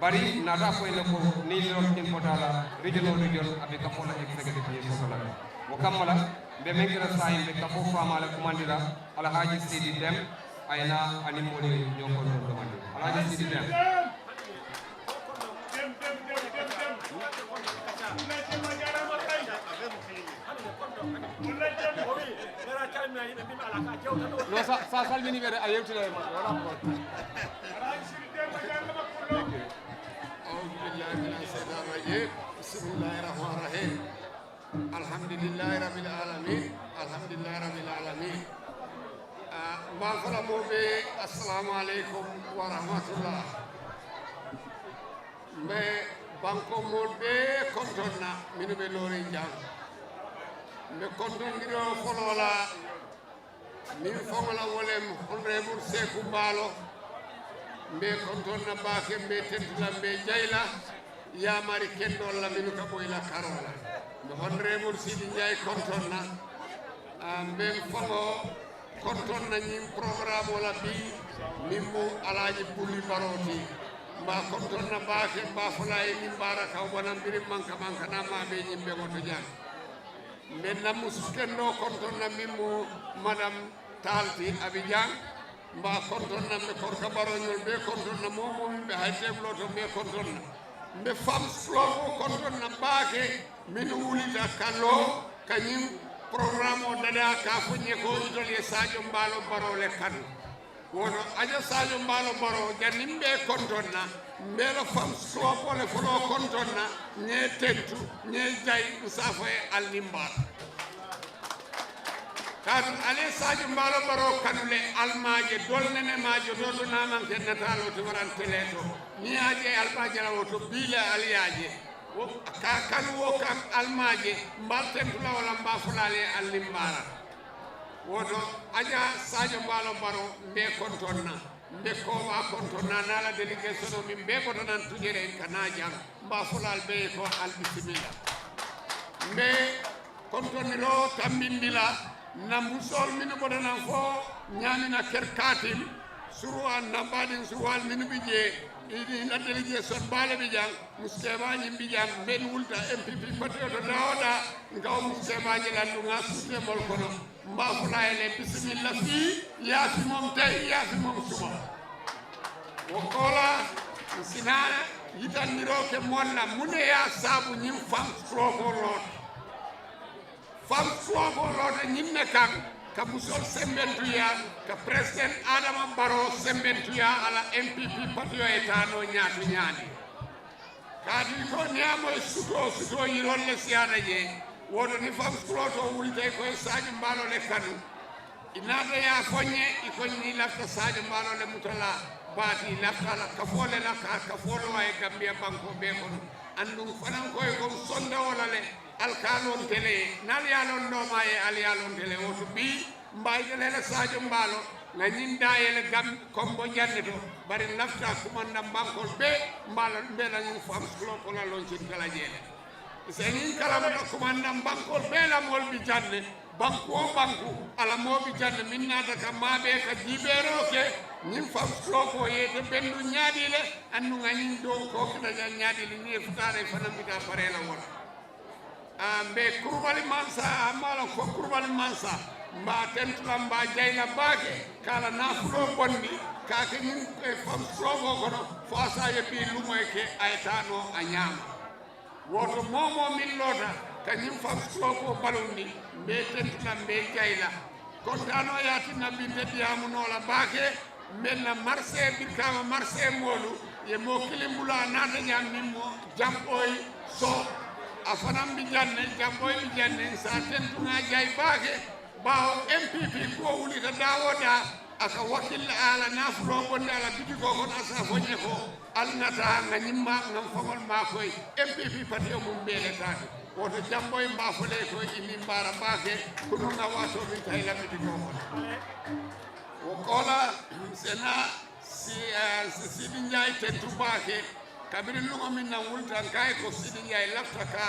Bari naata a fo i le ko niŋ ñiŋ lonkiŋ bota a la regional region a be kafoo la executive ñiŋ soto la le. Wo kamma la mbe meŋ ke la saayiŋ mbe kafoo faamaa le kumandi la. Alhaaji siidi dem a ye naa aniŋ moolu ye ñoo kontoŋ domandi. Alhaaji siidi dem. No sa sa salmini bere a yewtira ma wala ko. أعوذ بالله من الشيطان الرجيم. بسم الله الرحمن الرحيم. الحمد لله رب العالمين. الحمد لله رب العالمين. Ah, mba fala moo be, assalamu aleykum wa rahmatullah. Mbe banko moolu bee kontoŋ na mennu be looriŋ jaŋ. Mbe kontoŋ diriŋo foloo la. Meŋ faŋo la wo le mu honorable seeku baalo. Mbe kontoŋ na baake mbe tentu la mbe jayi la. Yaamari kendoolu la mennu ka bo i la karoo la. Mbe honorable siidi njaayi kontoŋ na. Mbe faŋo kontoŋ na ñiŋ porogaramoo la bii. Meŋ mu alaaji buli baroo ti. Mbe a kontoŋ na baake mbe a fo la a ye ñiŋ baara ka wo banaŋ biriŋ manka manka naa maa be ñiŋ beŋo to jaŋ. Mbe n na musu kendoo kontoŋ na meŋ mu madame taali ti a be jaŋ. Mbe a kontoŋ na mbe korka baroo ñoolu bee kontoŋ na moo woo moo meŋ be hayi teebuloo to mbe kontoŋ na. Mbe faŋ sulookoo kontoŋ na baake mennu wulita ka loo ka ñiŋ porogaramoo dadaa ka a fo n ye ko itolu ye saajo mbaaloo baroo le kanu. Wo to a je saajo mbaaloo baroo janniŋ mbe kontoŋ na. Mbe la faŋ sulookoo le foloo kontoŋ na. Ñee tentu ñee jayi n saafo ye ali niŋ mbaata. Kaatu ali ye saajo mbaaloo baroo kanu le. Ali maa je doolu nene maa je doo to naa maŋ ke nataaloo ti waraŋ telee to. Niŋ ye a je ali maa je la wo to bii le ali ye a je. Ka a kanu wo kaŋ ali maa je. Mbe ali tentu la wo la mbe a fo la ali ye ali niŋ mbaata. Wo to a je a saajo mbaaloo baroo mbe kontoŋ na. Mbe koobaa kontoŋ na naa la delegesonoo meŋ mbe bota naŋ tujereŋ ka naa jaŋ. Mbe a fo la ali bee ye ko ali bisimilla. Mbe kontondiroo tambindi la. N na musoolu mennu bota naŋ fo ñaamina keri kaatim. Suruwaa n na baadiŋ suruwaalu mennu bi jee i la delegesoni baa le bi jaŋ. Musu keebaa ñiŋ bi jaŋ mbe n wulita m p p patiyoo to daa woo daa. N ka wo musu keebaa je la n duŋ ŋa a suutee moolu kono. Mbe a fo la a ye le bisimilla fii. Yaasi moom tey yaasi moom suma. Wo koo la n si naa yitandiroo ke moolu la muŋ ne ye a saabu ñiŋ faŋ sulookoo loota. Faŋ sulookoo loota ñiŋ ne kaŋ ka musoolu sembentuyaa ka peresidenti adama baroo sembentuyaa a la m p p patiyoo ye taa noo ñaati ñaani. Kaatu i ko niŋ a moyi sutoo sutoo yiroolu le siyaata jee. Wo to niŋ faŋ sulootoo wulita i ko i saajo mbaaloo le kanu. I naata ye a fo n ye i ko ñiŋ i lafita saajo mbaaloo le muta la. Baati i lafita a la kafoo le la ka a kafoo le waaye gambiya bankoo bee kono. Aduŋ fanankoyi ko n sonta wo la le. Ali ka a loŋ tele ye niŋ ali ye a loŋ doomaa ye ali ye a loŋ tele wo to bii. Mbe a yitele le saajo mbaaloo ŋa ñiŋ daa ye le gambi kombo jaŋ ne to. Bari n lafita kumandaŋ bankoolu bee mbe a la mbe la ñiŋ faŋ sulookoo la loŋ ci n tala jee le. I se ñiŋ kalamuta kumandaŋ bankoolu bee la moolu bi jaŋ ne. Banku wo banku, a la moo bi jaŋ ne meŋ naata ka maabee ka jiibeeroo ke. Ñiŋ faŋ sulookoo ye ite benduŋ ñaadii le? Aduŋ ŋa ñiŋ doo koo kita jaŋ ñaadii le niŋ i futa a la i fanaŋ bi taa paree la wo la. Mbe kurubali mansa a maa la fo kurubali mansa, mbe a tentu la mbe a jayi la baake, ka a la naafuloo bondi ka a ke ñiŋ faŋ sulookoo kono, fo a se a ye bii lumoyi ke a ye taa noo a ñaama. Wo to moo-wo-moo meŋ loota ka ñiŋ faŋ sulookoo balundi, mbe i tentu la mbe i jayi la. Kontaanoo ye a tinna bi nte diyaamu noo la baake. Mbe n na marisee birikaama marisee moolu ye moo kiliŋ bula a naata ñaŋ meŋ mu jamboyi soo. A fanaŋ bi jaŋ ne jamboyi bi jaŋ ne n se a tentu ŋa a jayi baake. Baawo m p p kuwo wulita daa-wo-daa a ka wakiili a la naafuloo bondi a la bitikoo kono a se a fo n ye ko ali ŋa taa ŋa ñiŋ maa ŋa n faŋolu maakoyi. M p p patiyo muŋ bee le taa ti. Wo to jamboyi mbe a fo le ko i niŋ baara baake. Kunuŋ ŋa waatoo meŋ taa i la bitikoo kono wo koo la, n si naa si si siidinjaayi tentu baake. Kabiriŋ luŋo meŋ na n wulita n ko a ye ko siidinjaayi lafita ka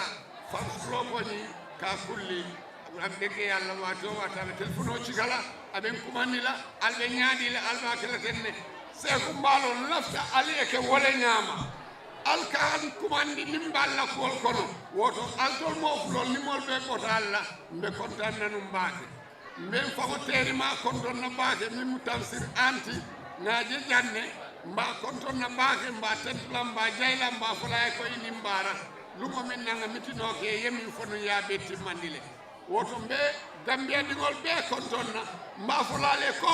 faŋ suloo ko ñiŋ ka a kulli. A be ke ye a la waati-wo-waati a be telefonoo cika la. A be n kumandi la. Ali be ñaadii le ali be a ke la teŋ ne. Seeku mbe a loŋ n lafita ali ye ke wo le ñaama. Ali ka n kumandi niŋ mbe ali la kuwolu kono. Wo to ali tolu moo fuloolu niŋ moolu be bota ali la. Mbe kontaani na nuŋ baake. Mbe n faŋo teerimaa kontoŋ na baake meŋ mu tansiri anti ŋa a je jaŋ ne. Mbe a kontoŋ na baake mbe a tentu la mbe a jayi la mbe a fo la a ye ko i niŋ baara. Luŋo meŋ na ŋa mitinoo ke i ye meŋ fo nuŋ ye a bee timmandi le. Wo to mbe gambiya diŋolu bee kontoŋ na. Mbe a fo la a le ko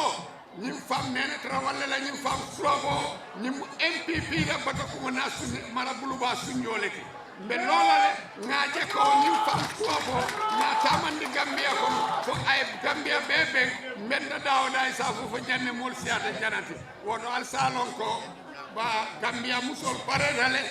ñiŋ faŋ meene tarawalle la ñiŋ faŋ sulooboo ñiŋ mu m p p la batakuŋo naa sunni mara bulubaa sunjoo le ti. Mbe loo la le ŋa a je ko ñiŋ faŋ sulooboo ŋa a taamandi gambiya kono fo a ye gambiya bee beŋ. Mbe n na daawo daa i se a fo fo jaŋ ne moolu siyaata jana ti. Wo to ali se a loŋ ko ba gambiya musoolu pareeta le.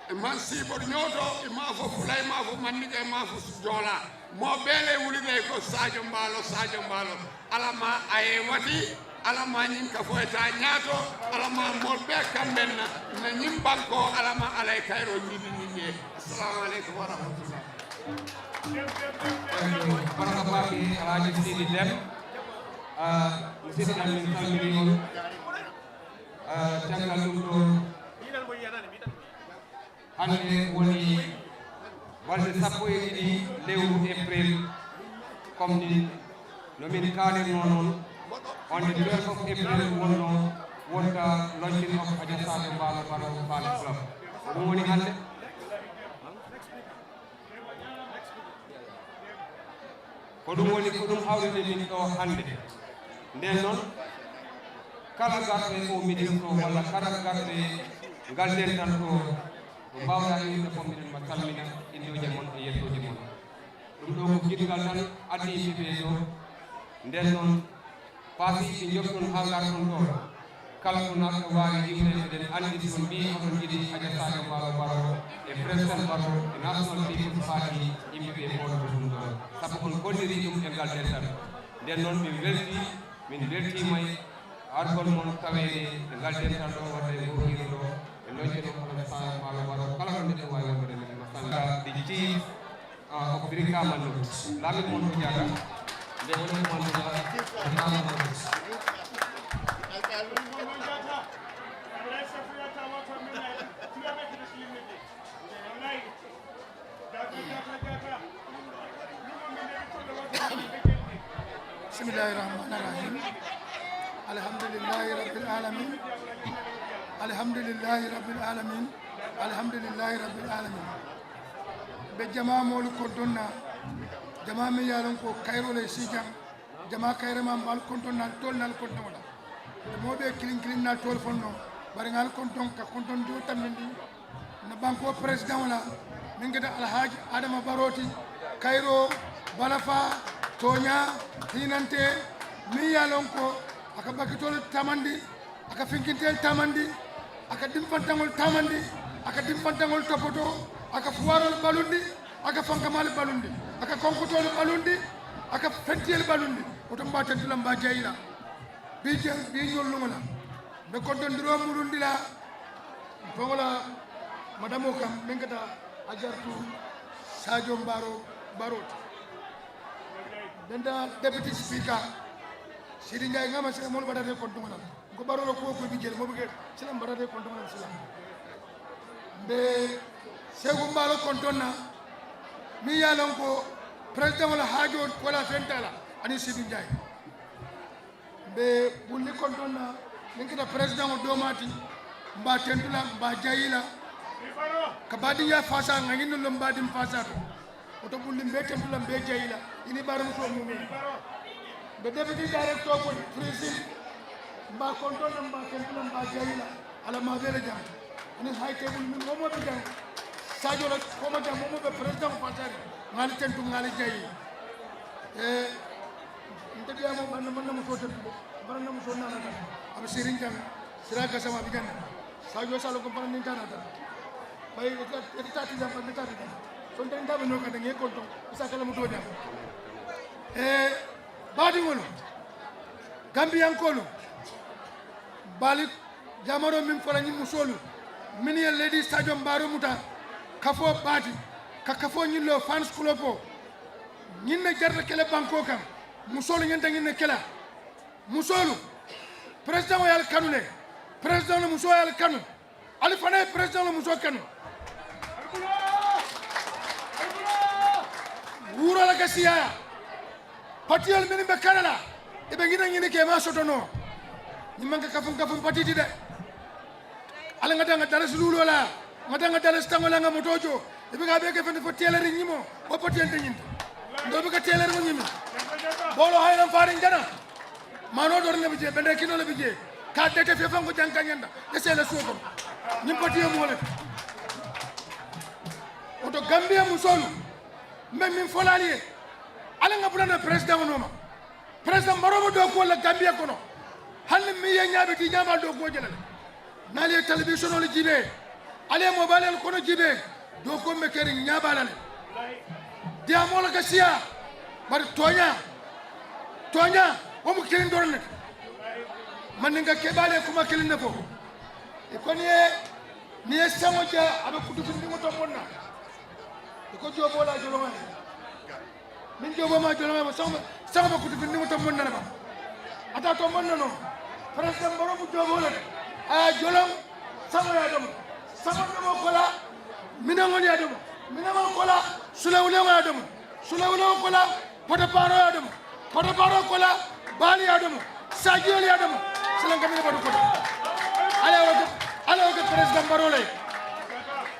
I maŋ siibori ñoo to. I maŋ a fo fula i maŋ a fo mandinka i maŋ a fo joolaa. Moo bee le wulita i ko saajo mbaalo saajo mbaalo. Alla maa a ye i wati. Alla maa ñiŋ kafoo ye taa ñaato. Alla maa moolu bee kambeŋ na. Nna ñiŋ bankoo alla maa alla ye kayiroo ñiiti ñiŋ ye. Assalaamu aleykum warahmatullahi. Baraka baake alhaji siidi dem. Musidɗo men salminiima. Caggal ɗum ɗo hannde woni balɗe sappo e ɗiɗi lewru april. Comme ni no min kaalirnoo noon, on the twelve of april wonnoo wonta launching of Aja Sadio Mbaalo Baro Fans Club. Ko ɗum woni hannde. Ko ɗum woni ko ɗum hawrini min ɗo hannde. Ndeen noon kala garɗo e oo meeting ɗo walla kala garɗo e ngal dental ɗo, no mbaawɗaa iwde fof mbiɗen ma salmina innooje mon e yettooje mon. Ɗum ɗo ko giɗngal tan addi yimɓe ɓee ɗo. Ndeen noon paasi ɓe njotton haa ngarton ɗo. Kala ko naatɗo waawi iwde eɗen anndi si on mbii oɗon njiɗi Aja Sadio Mbaalo Baro e President Baro e National People's Party, yimɓe ɓe mboɗoto ɗum ɗo sabu on golliri ɗum e ngal dental. Ndeen noon min weltii min mbeltiima e argol mon taweede e ngal dental ɗo wadde e ngoo hiiro ɗo e loñce ɗo kala Sadio Mbaalo Baro kala ɗo neɗɗo waawi wonde men masalla. The chief of Brikama North. Laami mon ko jaata nde woni ko manduɗa Brikama North. Bisimillahi rahmani rahim. Alhamdulillahi rabbil alamin. Alhamdulillahi rabbil alamin. Alhamdulillahi rabbil alamin. Be jamaa moolu kontoŋ na. Jamaa meŋ ye a loŋ ko kayiroo le si jaŋ. Jamaa kayirama mbaalu kontoŋ na ali toolu naalu kontoŋo la. Moo bee kiliŋ kiliŋ naalu toolu foŋ noo. Bari ŋa ali kontoŋ ka kontoŋ diwo tambindi. N na bankoo peresidaŋo la meŋ keta alhaaji adama baroo ti. Kayiroo balafaa tooñaa hiinantee meŋ ye a loŋ ko a ka bakitoolu tamandi. A ka finkinteelu taamandi. A ka dimfantaŋolu taamandi. A ka dimfantaŋolu topotoo. A ka fuwaaroolu balundi. A ka fankamaalu balundi. A ka konkotoolu balundi. A ka fentiyeelu balundi. Wo to m be a tentu la m be a jayi la. Bii jaŋ bii ñoolu luŋo la m be kontondiroo mulundi la. M faŋo la madamoo kaŋ meŋ ka taa a jaratu saajoŋ baaroo baaroo ti. Benta, deputy speaker, Sidi Njaay, ŋa ma sila moolu bataata kontoŋo la. N ko baroo la kuwo kuwo be jee le, moo be ke sila, m bataata kontoŋo la sila. Mbe Seeku Mbaalo kontoŋ na, meŋ ye a loŋ ko peresidaŋo la haajoo ko la fenta la, aniŋ Sidi Njaay. Mbe bulli kontoŋ na, niŋ keta peresidaŋo doomaa ti, m be a tentu la, m be a jayi la, ka baadiŋyaa faasaa, ŋa ñiŋ ne loŋ baadiŋ faasaa to. Woto bulli, mbe tentu la, mbe jayi la, i niŋ baaramusoo muumee. Mbe deputy director ko prison, mbe a kontoŋ na, mbe a tentu la, mbe a jayi la, a la maa bee le jaŋ. Aniŋ high table, niŋ moo moo be jaŋ, saajoo la koomo jaŋ, moo moo be peresidaŋo faasaariŋ, ŋa ali tentu, ŋa ali jayi. Ee, nte diyaamoo, bari n na musoo tentu de, bari n na musoo naanata, a be siiriŋ jaŋ, siraa gasama a be jaŋ ne. Saajoo saaloo ko bari niŋ taa naata. Bayi ite taa ti jaŋ, ite taa ti jaŋ. Sonta niŋ taa be noo kaŋ ne, ŋa i kontoŋ i se a kalamuta wo ñaama. Ee, baadiŋolu, gambiyankoolu, baali jaamaroo meŋ fo la ñiŋ musoolu mennu ye lady saajoo mbaaroo muta, kafoo baa ti, ka kafoo ñiŋ loo fans kulopoo. Ñiŋ ne jarata ke le bankoo kaŋ. Musoolu ñanta ñiŋ ne ke la. Musoolu, peresidaŋo ye ali kanu le. Peresidaŋo la musoo ye ali kanu. Ali fanaa ye peresidaŋo la musoo kanu. Wuuroo la ka siyaa. Patiyoolu mennu be kara la, i be ñiŋ ne ñini ka i maŋ soto noo. Ñiŋ maŋ ke kafuŋ kafuŋ patii ti de. Ali ŋa taa ŋa dalasi luuloo la, ŋa taa ŋa dalasi taŋo la, ŋa motoo joo. I be ka a bee ke fenti fo teeleri ñimoo, wo poti ye nte ñinti. Ntolu be ka teeleri wo ñimi. Booloo hayiraŋ faariŋ jana. Maanoo doroŋ ne be jee, bendee kinoo le be jee. Ka a dete fee faŋ ko jaŋ ka ñanda, i se i la suwo kono. Ñiŋ poti ye moo le. Woto gambiya musoolu, mbe meŋ fo la ali ye, ali ŋa bulanda peresidaŋo nooma. Peresidaŋ baroo be dookuwo le la gambiya kono. Hani meŋ ye ñaabe ti ñaamaa dookuwo je la le. Niŋ ali ye telebisonoolu jiibee, ali ye moobaaliyalu kono jiibee, dookuwo be keriŋ ñaabaa la le. Diyaamoo le ka siyaa. Bari tooñaa, tooñaa, wo mu kiliŋ doroŋ ne ti. Mandinka keebaalu ye kuma kiliŋ ne fo. I ko niŋ ye, niŋ ye saŋo je, a be kutufindiŋo to moŋ na. I ko jooboo la joloŋo ye. Niŋ jooboo maŋ joloŋ, saŋo be kutufindiŋo to moŋ na le baŋ. A te a to moŋ na noo. Peresidaŋ baroo mu jooboo le ti. A ye a joloŋ, saŋo ye a domo. Saŋo domoo kola, minaŋolu ye a domo. Minaŋolu kola, sulawuleŋo ye a domo. Sulawuleŋo kola, potopaaroo ye a domo. Potopaaroo kola, baalu ye a domo. Saajiyoolu ye a domo. Silanka mini batu kono. Alla ye wo ke, Alla ye wo ke peresidaŋ baroo le ye.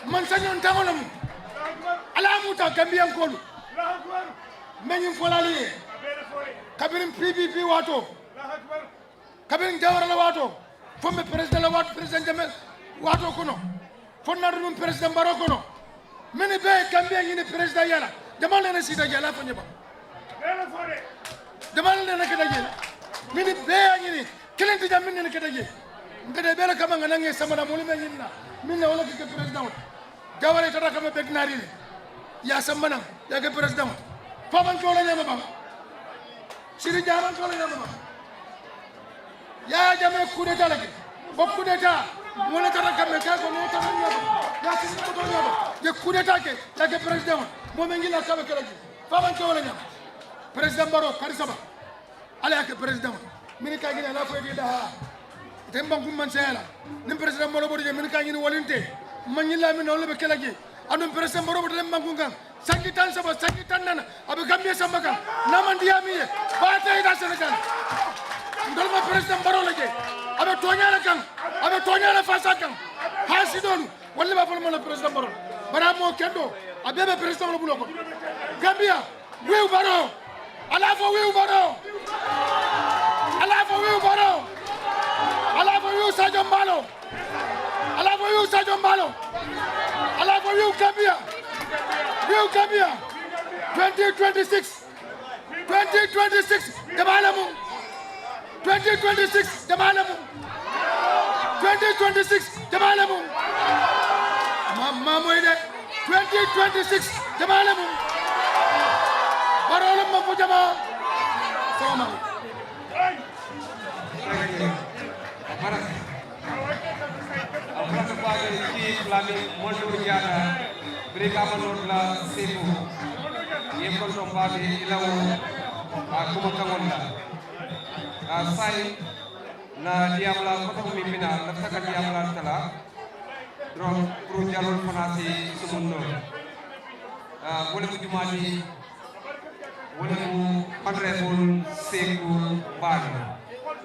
Mansañoŋ taŋo le mu. Alla ye a muta gambiyankoolu. Mbe ñiŋ fo la ali ye, kabiriŋ P P P waatoo, kabiriŋ Jawara la waatoo, fo mbe peresidaŋ la waatoo, peresidaŋ Jammeh waatoo kono, fo naata nuŋ peresidaŋ baroo kono, mennu bee ye Gambiya ñini peresidaŋ yaa la, jamaa le ne siita jee, a la fo ñe ba, jamaa le ne keta jee, mennu bee ye a ñini, kiliŋ ti jaŋ, mennu ne keta jee, nte de bee le kamma ŋa naŋ ŋa i samba la, moolu be ñini na, mennu na wo le ka ke peresidaŋo ti. Jawara i tara kama betinaari le, i ye a samba naŋ, i ye a ke peresidaŋo ti. Fo a maŋ ke wo le ñaama baŋ. Siri jaa a maŋ ke wo le ñaama baŋ. Yaaya jamee kuudetaa le ke, wo kuudetaa, moo le tara kame ka ko ne tara ñaama, i ye a siri koto ñaama, i ye kuudetaa ke, i ye a ke peresidaŋo ti. Moo meŋ jila ka be ke la jee, fo a maŋ ke wo le ñaama. Peresidaŋ baroo kari saba. Alla ye a ke peresidaŋo ti, mennu ka a ñini a la fo i ti daa, ite n bankuŋ maŋ seeyaa la. Niŋ peresidaŋ baroo bota jee, mennu ka a ñini wo le nte, maŋ ñiŋ la mennu na wo le be ke la jee. Aduŋ peresidaŋ baroo bota le n bankuŋ kaŋ, sanji taŋ saba, sanji taŋ naani, a be gambiya samba kaŋ. Niŋ a maŋ diyaa meŋ ye, baa te i daa senegaali. Ntolu maŋ peresidaŋ baroo le jee. A be tooñaa le kaŋ, a be tooñaa le faasaa kaŋ. Haasidoolu, wolu le be a fo le maŋ la peresidaŋ baroo le, bari a moo kendoo, a bee be peresidaŋo le buloo kono. Gambiya, wiiw baroo. Alla a fo wiiw baroo. Alla a fo wiiw baroo. Alla a fo wiiw saajoo mbaaloo. Alla a fo wiiw saajoo mbaaloo. Alla a fo wiiw gambiya. Wiiw gambiya. Twenty twenty-six, twenty twenty-six, jamaa le mu. Twenty twenty-six, jamaa le mu. Twenty twenty-six, jamaa le mu. Maa, maa moyi de. Twenty twenty-six, jamaa le mu. Baroo le mu, jamaa. Salaam aleykum. A baraka, a baraka baake le, kii fula meŋ montoo jaata, Brikama North la seeku, i ye kontoŋ baake i la wo. A kuma kaŋo la a saayiŋ na diyaamu la kotoŋo meŋ bi naa lafita ka diyaamu la tala doroŋ puru jaloolu fanaa si sumunno. Wo le mu jumaa ti wo le mu honorable seeku baalo.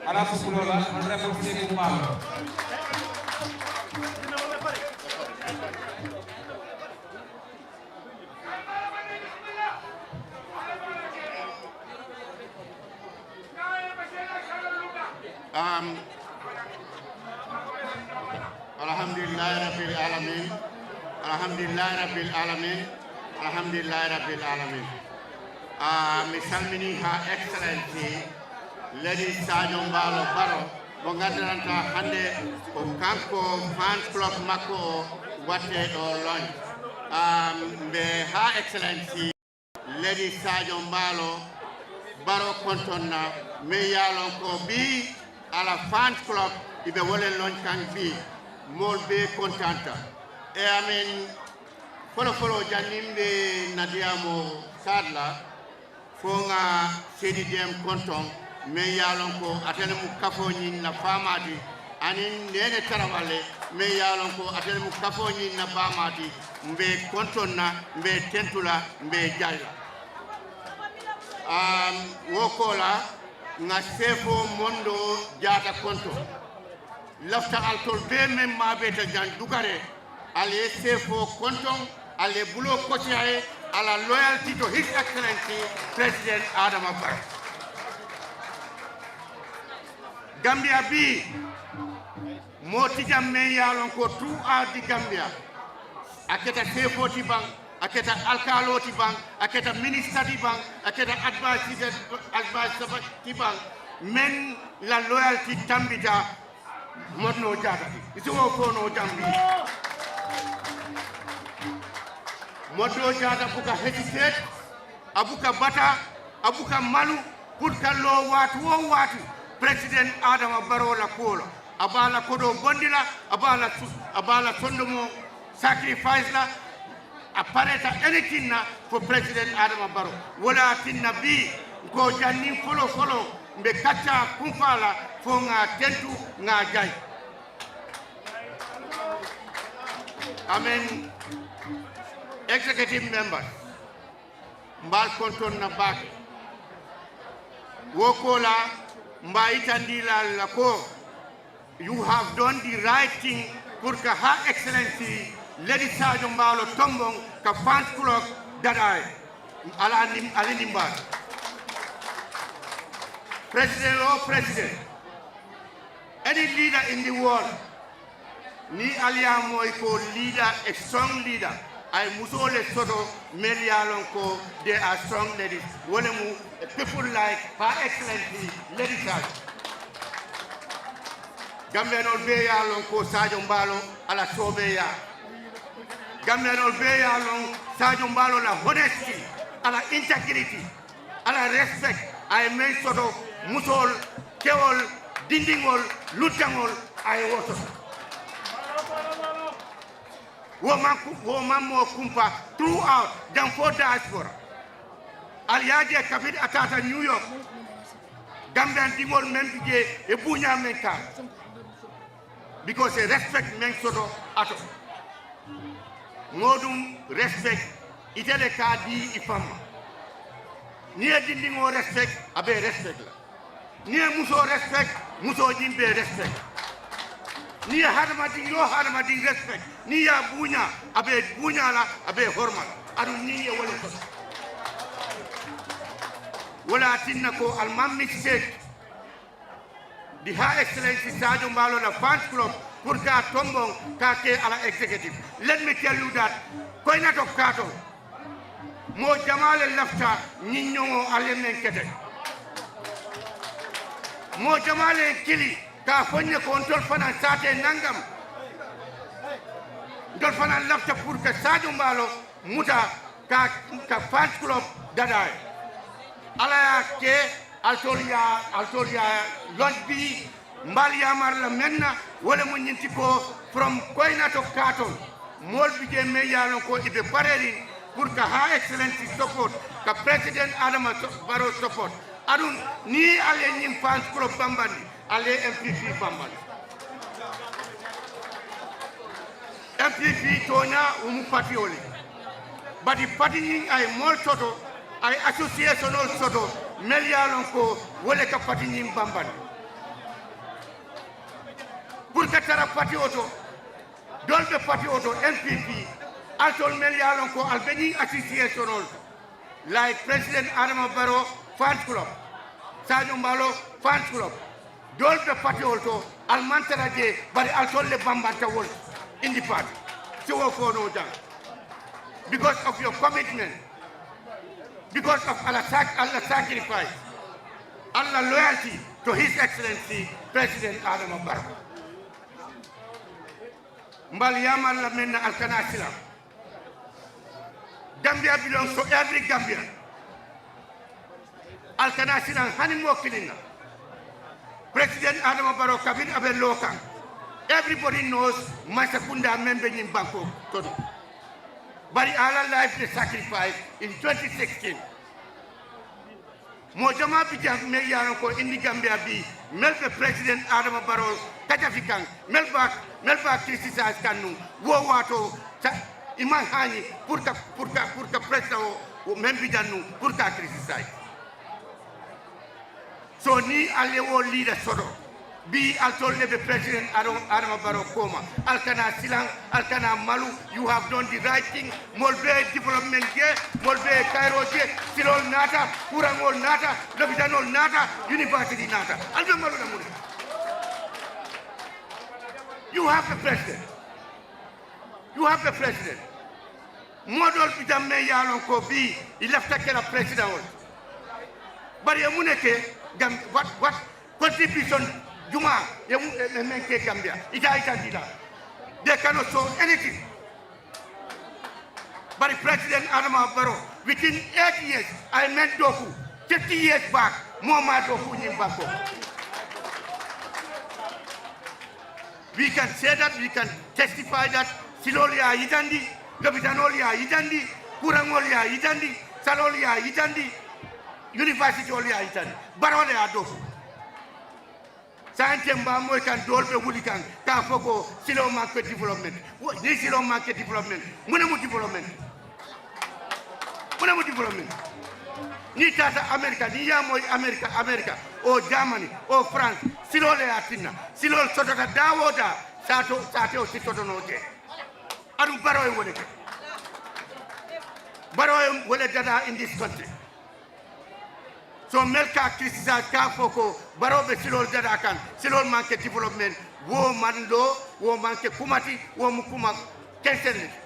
Ala fukuloo la honorable seeku baalo. Alhamdulillahi rabbil alamin. Alhamdulillahi rabbil alamin. Alhamdulillahi rabbil alamin. Mi salmini ha excellency lady sadio mbaalo baro mo ngaddaranta hannde ko kanko fans club makko o watte ɗo loñ. Mbe ha excellency lady sadio mbaalo baro kontonna men yaalon ko bi ala fans club iɓe wolen loñ kan bi mool be kontanta e amin. Folo folo jannin ɓe nadiyamo kaad la fo ŋa seedi dem konton men ye a lon ko ate le mu kafoo ñiŋ na faamaa ti aniŋ neene tarawa le men ye a lon ko ate le mu kafoo ñiŋ na baamaa ti. Mbe konton na mbe tentu la mbe jayi la. Wo koo la ŋa seefoo mondoo jaata konto lafita alitolu bee meŋ maabeeta jaŋ dukare ali ye seefoo kontoŋ ali ye buloo kotiya ye a la loyaliti to his excellency president adama baro. Gambiya bii moo ti jaŋ meŋ ye a loŋ ko tuu a di gambiya a keta seefoo ti baŋ a keta alikaaloo ti baŋ a keta minisita ti baŋ a keta advaayisita ti baŋ meŋ la loyaliti tambita. Modnoo jaata i si wo fo noo jambi. Modnoo jaata buka hesitet a buka bata a buka malu put ka loo waatu wo waatu. President adama baroo la kuwo la a be a la kodoo bondi la a be a la sondomoo sacrifice la. A pareta anything na fo president adama baro. Wo le ye a tinna bii n ko janniŋ foloo foloo mbe kaccaa kunfaa la fo ŋa a tentu ŋa a jayi. Amen. Executive members mbe ali kontoŋ na baake. Wo koolaa mbe a yitandi la ali la ko you have done the right thing. Puru ka her excellency lady saajo mbaalo tomboŋ ka fans club dadaa ye. Ali nimbaalu president o president any leader in the world. Niŋ ali ye a moyi ko leader a strong leader a ye musoo le soto mennu ye a loŋ ko they are strong ladies. Wo le mu people like her excellency lady saajo. Gambiyanoolu bee ye a loŋ ko saajo mbaaloo a la soobeeyaa. Gambiyanoolu bee ye a loŋ saajo mbaaloo la honesiti a la integriti a la respect. A ye meŋ soto musoolu kewolu dindiŋolu luntaŋolu a ye wo soto. Wo maŋ ku wo maŋ moo kumpa throughout daŋ fo diaspora. Ali ye a je kabiriŋ a taata new york gambiyandiŋolu meŋ bi jee ye buuñaa meŋ taa. Because ye respect meŋ soto a to moo duŋ respect ite le ka a dii i faŋ ma. Niŋ ye dindiŋo respect a be ye respect la. Niŋ ye musoo respect musoo ñiŋ be ye respect. Niŋ ye hadamadiŋ yoo hadamadiŋ respect niŋ ye a buuñaa a be buuñaa la a be horoma la. Aduŋ niŋ ye wo le soto wo le ye a tinna ko ali maŋ mistake. Di her excellency saajo mbaaloo la fans club puru ka a tomboŋ ka a ke a la executive. Let me tell you that koyinato kaatoo moo jamaa le lafita ñiŋ ñoŋo ali ye meŋ kete. Moo jamaa le ye kili ka a fo ñe ko ntolu fanaa saatee naŋ kam ntolu fanaa lafita puru ka saajo mbaaloo muta ka ka fans club dadaa ye. Alla ye a ke alitolu ye a alitolu ye a loŋ bii mbe ali yaamari la meŋ na wo le mu ñiŋ ti ko from koyinato kaatoŋ moolu bi jee meŋ ye a loŋ ko i be pareeriŋ. Puru ka haa ekiselensi sopot ka peresidenti adama baro sopot. Aduŋ niŋ ali ye ñiŋ fansi kulo bambandi ali ye m p p bambandi. M p p tooñaa wo mu patiyo le. Bari pati ñiŋ a ye moolu soto a ye asosiyesonolu soto mennu ye a loŋ ko wo le ka pati ñiŋ bambandi. Puru ka tara patiyo to doolu be patiyo to m p p. Ali tolu mennu ye a loŋ ko ali be ñiŋ asosiyesonolu to, like president adama baro fans club, sadio mbalo fans club, doolu be patiwolu to. Ali maŋ tara jee bari ali tolu le bambanta wolu. Indi paati si wo fo noo jaŋ because of your commitment, because of allah sacrifice, allah loyalty to his excellency president adama baro. Mbe ali yaamari la meŋ na ali kana a silaŋ. Gambia belongs to every Gambian. Ali kana a silaŋ hani moo kiliŋ na. President adama baro kabiriŋ a be loo kaŋ, everybody knows mansa kundaa meŋ be ñiŋ bankoo kono. Bari a la life de sacrifice in twenty sixteen. Moo jamaa bi jaŋ meŋ ye a loŋ ko indi gambiya bii meŋ be peresidenti adama baroo kajafi kaŋ meŋ be a kirisitayisi kaŋ nuŋ. Wo waatoo i maŋ haañi puru ka puru ka puru ka peresidenti wo meŋ bi jaŋ nuŋ puru ka a kirisitayisi. So niŋ ali ye wo liida soto bii ali tolu le be peresidenti adama baroo kooma. Ali kana silaŋ, ali kana malu. You have done the right thing. Moolu bee ye development je, moolu bee ye kayiroo je. Siloolu naata, kuraŋolu naata, lopitanoolu naata, yunivasiti naata. Ali be malu la muŋ ne? You have a president. You have a president. Moo doolu bi jaŋ meŋ ye a loŋ ko bii i lafita ke la peresidenti wo le. Bari ye muŋ ne ke gambi what what contribution jumaa ye meŋ ke gambiya i taa i taa dii la. They cannot show anything. Bari president adama baro within eight years a ye meŋ dooku fifty years back moo maa dooku ñiŋ bankoo. We can say that we can testify that siloolu ye a yitandi, lopitanoolu ye a yitandi, kuraŋolu ye a yitandi, saloolu ye a yitandi, yunivasitoolu ye a yitandi. Baroo le ye a dooku. Saayiŋ teŋ baa moyi kaŋ doolu be wuli kaŋ ka a fo ko siloo maŋ ke development. Niŋ siloo maŋ ke development, muŋ ne mu development? Muŋ ne mu development? Niŋ i taata amerika niŋ i ye a moyi amerika amerika, o jamani, o faransi, siloo le ye a tinna. Siloolu sotota daa wo daa, saatewo si soto noo jee. Aduŋ baroo ye wo le ke. Baroo ye wo le dadaa in this country. So mel ka kirisita ka fo ko baroo be siloolu dadaa kaŋ, siloolu maŋ ke development. Wo maŋ loo, wo maŋ ke kuma ti, wo mu kuma kenseŋ ne ti.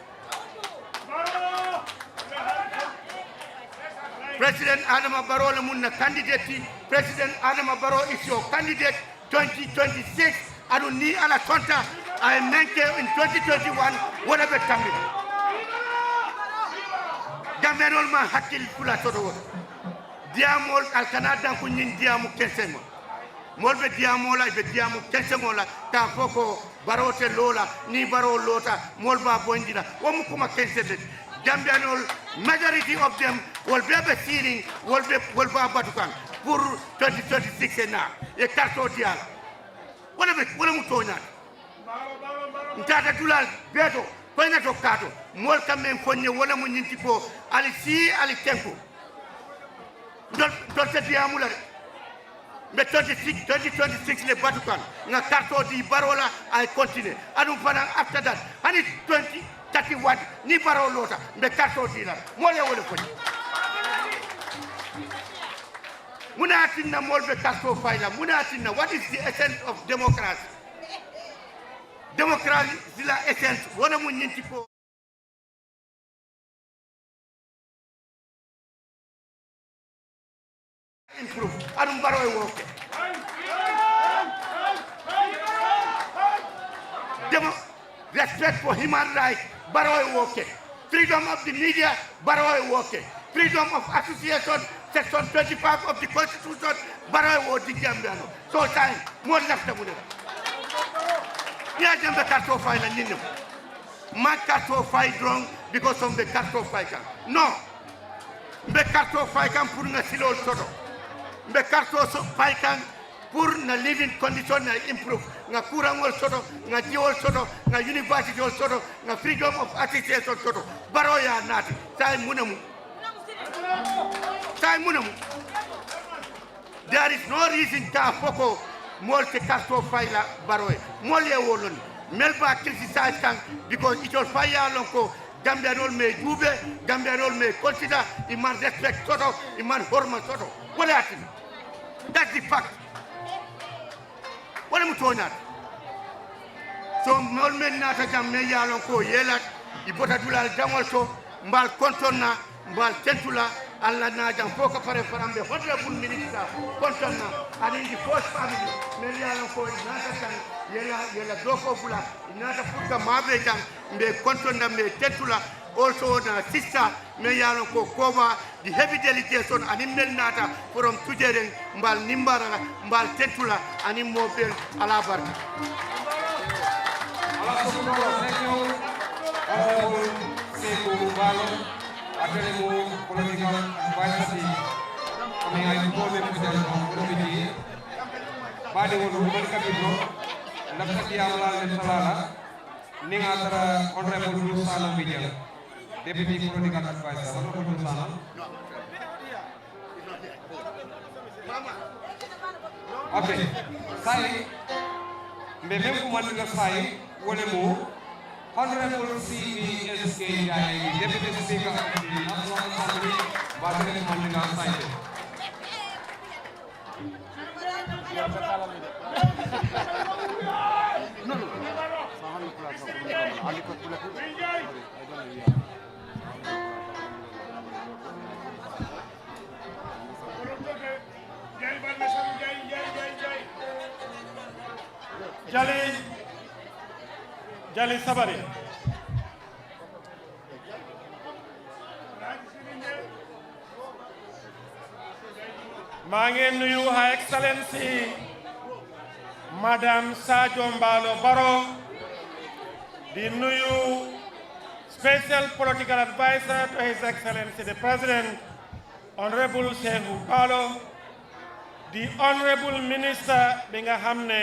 President adama baroo le muŋ na kandideti. President adama baroo is your candidate. Twenty twenty six aduŋ niŋ alla sonta a ye meŋ ke in twenty twenty one wo le be tambi. Gambeenoolu maŋ hakkili fula soto wo to. Diyaamoolu ali kana danku ñiŋ diyaamu kenseŋo. Moolu be diyaamoo la i be diyaamu kenseŋo la ka a fo ko baroo te loo la. Niŋ baroo loota moolu be a boyindi la wo mu kuma kenseŋ le ti. Gambiyanol majority of them wolu bee be siiriŋ. Wolu be wolu be a batu kaŋ puru twenty twenty six ye naa ye karitoo dii a la. Wo le be wo le mu tooñaa ti. N taata dulaalu bee to koyinato kaato moolu ka meŋ fo n ye wo le mu ñiŋ ti ko ali sii ali tenku. Ntolu ntolu te diyaamu la de. Mbe twenty six twenty twenty six le batu kaŋ ŋa karitoo dii baroo la. A ye kontinee aduŋ fanaŋ after that hani twenty thirty one niŋ baroo loota mbe karitoo dii la. Moolu ye wo le fo ñiŋ. Muŋ ne ye a tinna moolu be karitoo fayi la? Muŋ ne ye a tinna what is the essence of democracy? Democracy la essence wo le mu ñiŋ ti ko improve aduŋ baroo ye wo ke. Respect for human rights baroo ye wo ke. Freedom of the media baroo ye wo ke. Freedom of association section twenty five of the constitution baroo ye wo dii jambiyanoo. So time moolu lafita mu ne la? Niŋ ye a jambe karitoo fayi la ñiŋ ne mu Maŋ karitoo fayi doroŋ, because of mbe karitoo fayi kaŋ. No. Mbe karitoo fayi kaŋ puru ŋa siloolu soto. Mbe karitoo fayi kaŋ puru ŋa living condition na improve, ŋa kuuraŋolu soto, ŋa jiwoolu soto, ŋa universityoolu soto, ŋa freedom of association soto. Baroo ye a naati. Saayiŋ muŋ ne mu? Saayiŋ muŋ ne mu? There is no reason ka a fo ko moolu te karitoo fayi la baroo ye. Moolu ye wo loŋ ne. Melu be a criticize kaŋ, because itolu faŋ ye a loŋ ko gambiyanoolu maŋ i juubee, gambiyanoolu maŋ i consider, i maŋ respect soto, i maŋ horoma soto. Wo le ye a tinna. That's the fact. Wo le mu tooñaa ti. So moolu meŋ naata jaŋ, meŋ ye a loŋ ko yee la i bota dulaalu jaŋolu to, mbe ali kontoŋ na, mbe ali tentu la. Ali la naa jaŋ fo ka fare fanaŋ be honorable minister kontoŋ na, aniŋ di foos family meŋ ye a loŋ ko i naata jaŋ, yee la yee la dookoo bula, i naata puru ka maabee jaŋ. Mbe kontoŋ na, mbe tentu la. Also na sister meŋ ye a loŋ ko kooba di heavy delegation aniŋ meŋ naata from tujeeriŋ, mbe ali nimbara la, mbe ali tentu la aniŋ moo bee. Ala baraka. Ala sokumaŋo seekewo, honorable Seku Baalo, ate le mu political adviser ti. Komi a ye kumoo meŋ fo jaŋ to wo le be jee. Baadiŋolu, mani ka bi to, n lafita diyaamu la le talaa la. Niŋ a tara honorable Dusaano bi jaŋ, deputy political adviser, honorable Dusaano. Ok. Saayiŋ mbe meŋ kumandi la saayiŋ, wo le mu honorable C B S K Jaay, deputy speaker of the National Assembly. Mbe a tara kumandi la saayiŋ. Jali, jali sabari. Maa ngi nuyu Her Excellency Madame Sadio Mballo Barrow, di nuyu special political adviser to His Excellency the President, Honorable Seku Barrow, di honorable minister bi nga xam ne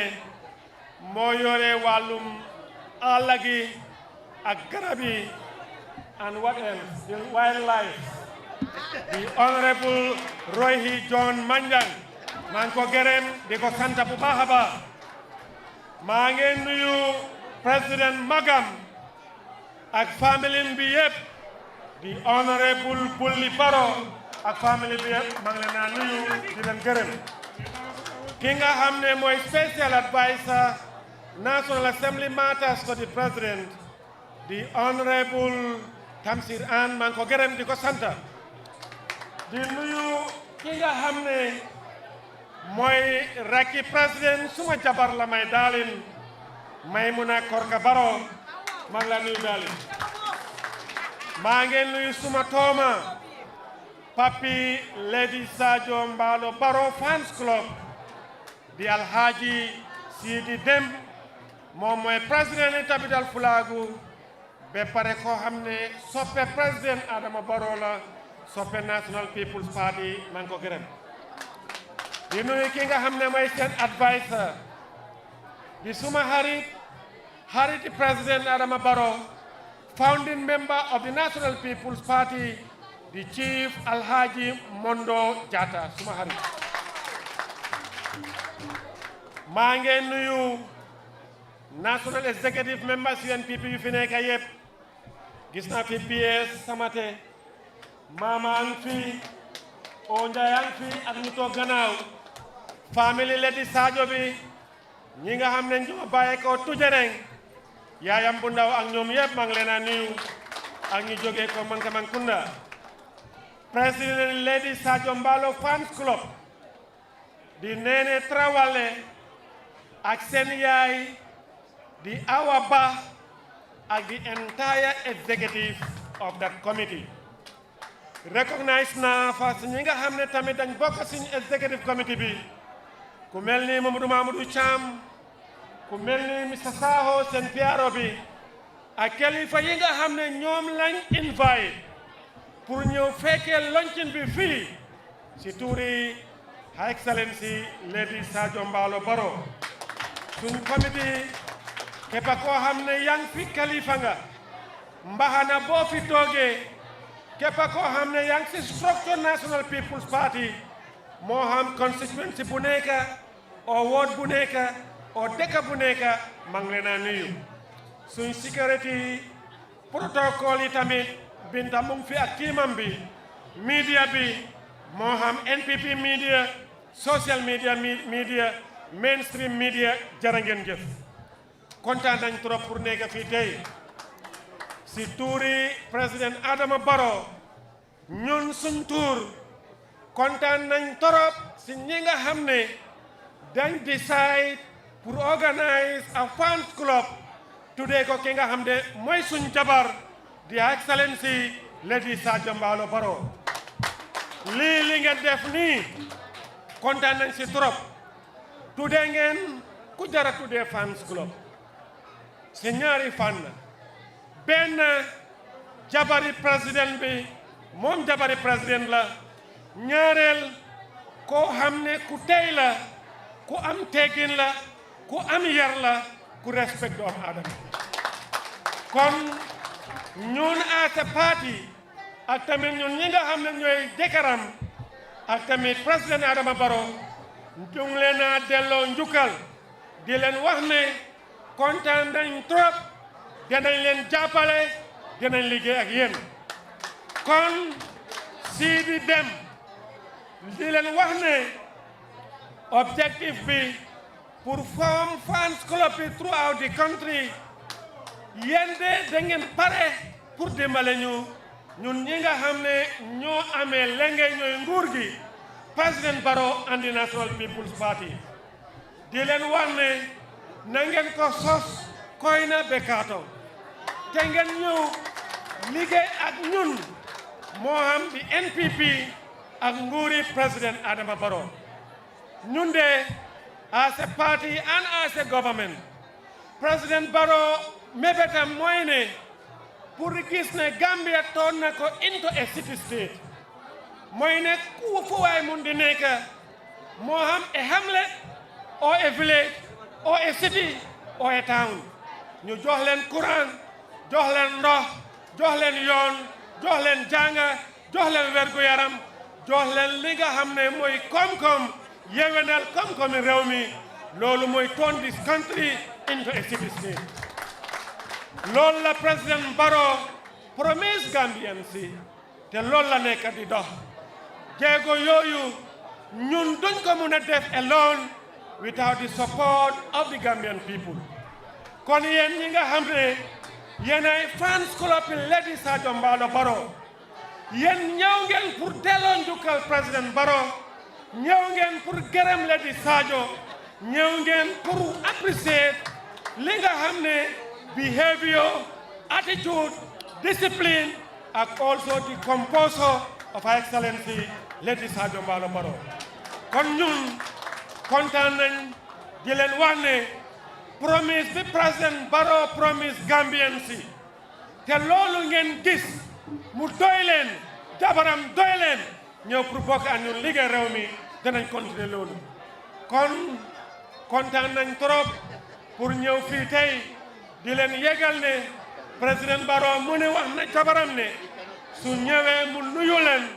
moo yore wàllum àll gi ak garab yi, and what else? The wildlife. The Honorable Royhi John Manjang, maa ngi ko gërëm, di ko sant bu baax a baax. Maa ngi nuyu Président Magam ak family bi yépp, di Honorable Bulli Barrow ak family bi yépp, maa ngi leen a nuyu, di leen gërëm. Ki nga xam ne mooy special adviser, National Assembly matters to the President, the Honorable Tamsir Ann, maa ngi ko gërëm, di ko sant. Di nuyu ki nga xam ne mooy rakki President, suma jabar la, my darling, Maymuna Korka Barrow, maa ngi la nuyu, darling. Maa ngi nuyu suma tooma, Papi Lady Sadio Mballo Barrow Fans Club, di Alhaji Sidi Dem, moom mooy President yi Tabital Fulaagu, ba pare koo xam ne soppe President Adama Barrow la, soppe National People's Party, maa ngi ko gërëm. Di nuyu ki nga xam ne mooy seen adviser, di suma xarit, xariti President Adama Barrow, founding member of the National People's Party, the Chief Alhaji Mondo Jatta, suma xarit. Maa ngi nuyu National Executive Members U N P P yu fi nekk yépp. Gis naa fi P S Samate, Mama a ngi fi, O Njaay a ngi fi, ak ñu toog gannaaw, family Lady Sadio bi, ñi nga xam ne ñoo bàyyi ko Tujereng, yaayam bu ndaw ak ñoom yépp, maa ngi leen a nuyu, ak ñu jógee ko Mankaman Kunda. President Lady Sadio Mballo Fans Club, di Nene Traoré ak seen yaay, di Awa Bah, ak the entire executive of that committee. Recognize naa fa si ñi nga xam ne tamit dañ bokk suñu executive committee bi, ku mel ni Mamadou Mamadou Thiam, ku mel ni Mister Sakho, seen P R O bi, Ak kilifa yi nga xam ne ñoom lañ invite pour ñëw fekkee launching bi fii si tuuri Her Excellency Lady Sadio Mballo Barrow. Suñ committee, képp koo xam ne yaa ngi fi kilifa nga, mbaxana boo fi toogee, képp koo xam ne yaa ngi si structure National People's Party, moo xam constituency bu nekk, oo ward bu nekk, oo dëkk bu nekk, maa ngi leen a nuyu. Suñ security protocol yi tamit, Binta mu ngi fi ak tiimam bi, media bi, moo xam N P P media, social media, media, mainstream media, jërë ngeen jëf. Kontaan nañ trop pour nekk fii tey si tuuri Président Adama Barrow. Ñun suñ tuur, kontaan nañ trop si ñi nga xam ne dañ decide pour organise a fans club tuddee ko ki nga xam ne mooy suñ jabar, di Her Excellency Lady Sadio Mballo Barrow. Lii li ngeen def nii, kontaan nañ si trop. Tuddee ngeen ku jara tuddee fans club si ñaari fànn. Benn, jabari président bi, moom jabari président la. Ñaareel, koo xam ne ku tey la, ku am teggin la, ku am yar la, ku respect doomu aadama. Kon ñun as a party, ak tamit ñun ñi nga xam ne ñooy jëkkëram, ak tamit Président Adama Barrow, ñu ngi leen a delloo njukkal, di leen wax ne kontaan nañ trop, dinañ leen jàppale, dinañ liggéey ak yéen. Kon si di dem, di leen wax ne objectif bi pour form fans club yi throughout the country, yéen de da ngeen pare pour dimbale ñu, ñun ñi nga xam ne ñoo amee lenge, ñooy nguur gi, Président Barrow and the National People's Party. Di leen wax ne na ngeen ko sos koy na ba kaatoo, te ngeen ñëw liggéey ak ñun, moo xam bi N P P ak nguuri Président Adama Barrow. Ñun de, as a party and as a government, Président Barrow mébétam mooy ne pour gis ne Gambia turn na ko into a city state, mooy ne ku fu waay mun di nekk, moo xam a hamlet or a village or a city or a town, ñu jox leen courant, jox leen ndox, jox leen yoon, jox leen jànga, jox leen wér gu yaram, jox leen li nga xam ne mooy koom-koom, yéwénal koom-koomi réew mi. Loolu mooy turn this country into a city state. Loolu la Président Barrow promise Gambian si, te loolu la nekk di dox. Jéego yooyu, ñun duñ ko mun a def alone without the support of the Gambian people. Kon yéen ñi nga xam ne yéen ay fans club yi Lady Sadio Mballo Barrow, yéen ñëw ngeen pour delloo njukkal Président Barrow, ñëw ngeen pour gërëm Lady Sadio, ñëw ngeen pour appreciate li nga xam ne behavior, attitude, discipline, ak also the composure of Her Excellency Lady Sadio Mballo Barrow. Kon ñun kontaan nañ, di leen wax ne promise bi Président Barrow promise Gambian si, te loolu ngeen gis mu doy leen, jabaram doy leen, ñëw pour bokk ak ñun liggéey réew mi, danañ continuer loolu. Kon kontaan nañ trop pour ñëw fii tey, di leen yégal ne Président Barrow mu ne wax na jabaram ne su ñëwee mu nuyu leen,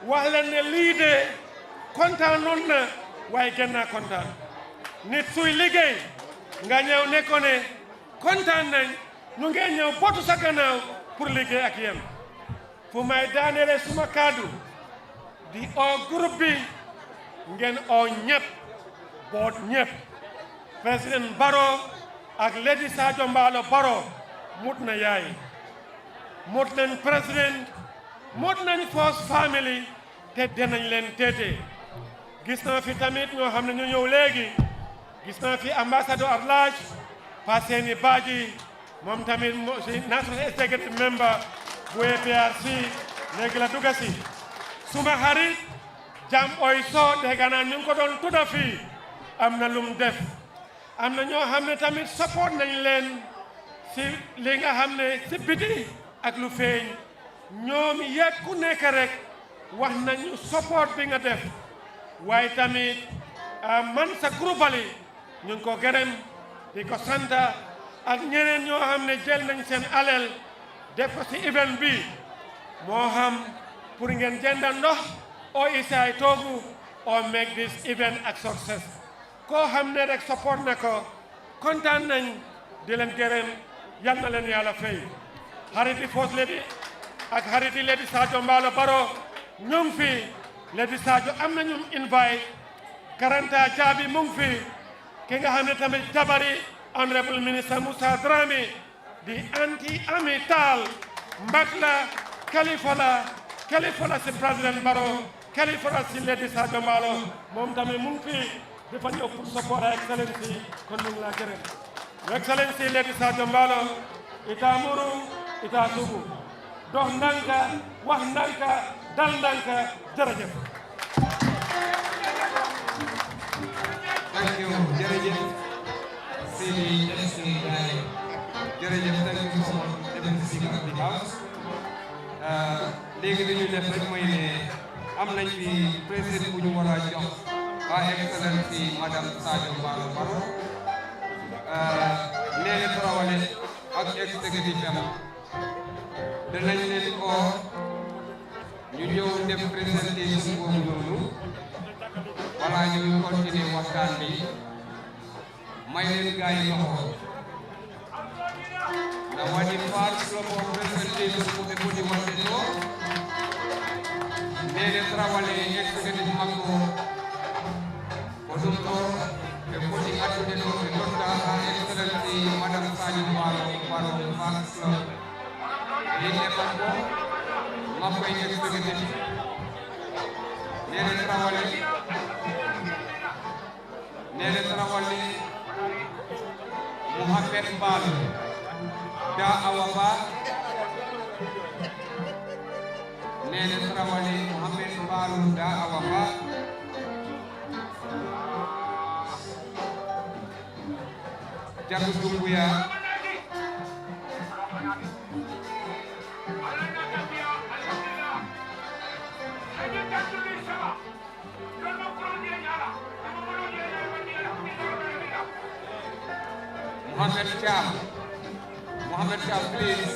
wax leen ne lii de kontaanoon na, waaye gën naa kontaan. Nit suy liggéey, nga ñëw ne ko ne kontaan nañ, ñu ngee ñëw bootu sa gannaaw pour liggéey ak yéen. Fu may daaneele suma kàddu, di oo groupe bi, ngeen oo ñépp, boot ñépp. Président Barrow ak Lady Sadio Mballo Barrow mut na yaay, mut nañ président, mut nañ first family, te danañ leen teete. Gis naa fi tamit ñoo xam ne ñu ñëw léegi. Gis naa fi ambassador at large, Pa Seni Badji, moom tamit moo si national executive member bu A P R C, léegi la dugga si. Suma xarit Jam Oy Soo, dégg naa ñu ngi ko doon tudda fii, am na lum def. Am na ñoo xam ne tamit support nañ leen si li nga xam ne si biti ak lu feeñ, ñoom yépp ku nekk rek wax nañu support bi nga def. Waaye tamit man sa groupe ali ñu ngi ko gërëm, di ko sant, ak ñeneen ñoo xam ne jël nañ seen alal def ko si event bi, moo xam pour ngeen jënda ndox oo isaay toogu oo make this event ak success. Koo xam ne rek support na ko, kontaan nañ, di leen gërëm. Yal na leen yàlla fay. Xariti first lady ak xariti lady Sadio Mballo Barrow ñu ngi fi. Lady Sadio am na ñu invite. Karanta Jaabi mu ngi fi. Ki nga xam ne tamit jabari honorable minister Musa Drame di anti Ami Taal, mbag la, kalifa la, kalifa la si président Barrow, kalifa la si lady Sadio Mballo, moom tamit mu ngi fi, dafa ñëw pour support Excellency. Kon ñu ngi laa gërëm. Excellency lady Sadio Mballo, ita muru, ita sugu, dox ndanka, wax ndanka, dal ndanka. Jërëjëf. Thank you. Jërëjëf. Seydi Esni Njaay. Jërëjëf. Thank you so much, Deputy Speaker of the House. Léegi li ñu def rek mooy ne am nañ fi président bu ñu war a jox, Her Excellency Madame Sadio Mballo Barrow, Nene Tarawale ak executive am. Danañ leen oo ñu ñëw def présentation boobu noonu balaa ñuy continuer waxtaan bi. May leen gaa yi loxo. Na wadi first floor for presentation for the body one day door. Nene Tarawale executive makko. Ko ɗum ɗo ɓe foti addude ɗo ɓe nodda Her Excellency Madame Sadio Barrow, Barrow first floor. Yimɓe makko, makko e executive. Nene Tarawale. Nene Tarawale, Muhammed Mbaalo, Da Awa Ba. Nene Tarawale, Muhammed Mbaalo, Da Awa Ba. Jagu Dumbuya. Mohamed Thiam. Mohamed Thiam, please.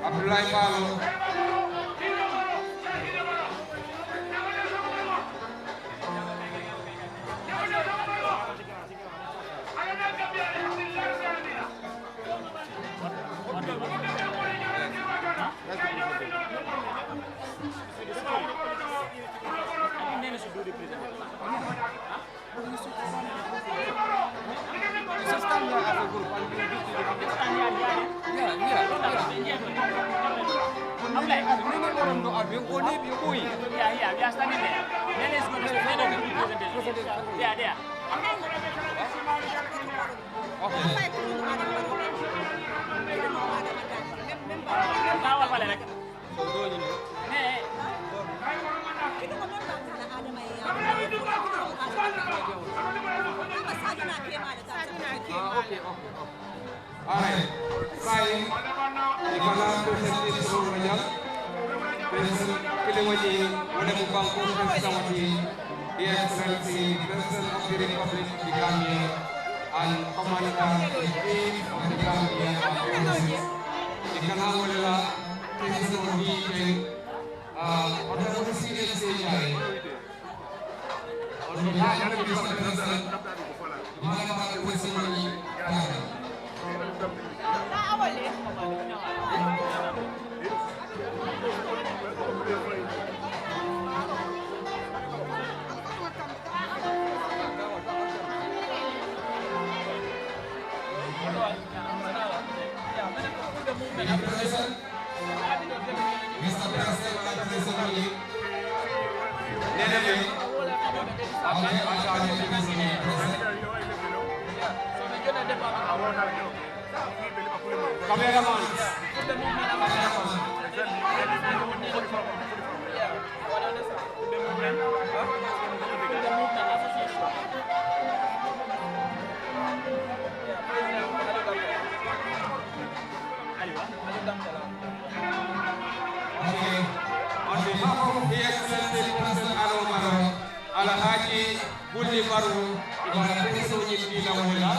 Abdoulaye Mballo. Yeah, yeah, yeah. Yeah, yeah, we are standing there. Nene is going to stand there. Yeah, there. Ah, okay, okay, okay. All right. Saayiŋ, i kana presentation la jam. President kiliŋo je, wo le mu bankoo president ti, His Excellency President of the Republic of the Gambia and Commander in Chief of the Gambia Armed Forces. I kana wo le la, president o di ke, uh, Honorable C S A Jai. Mister President, Vice President, Nene, Ate, Ate, Ate, President, President. Cameraman. Cameraman. Okay. On behalf of His Excellency President Adama Barrow, Alhaji Bulli Barrow, i be a la petisoo ñiŋ dii la wo le la,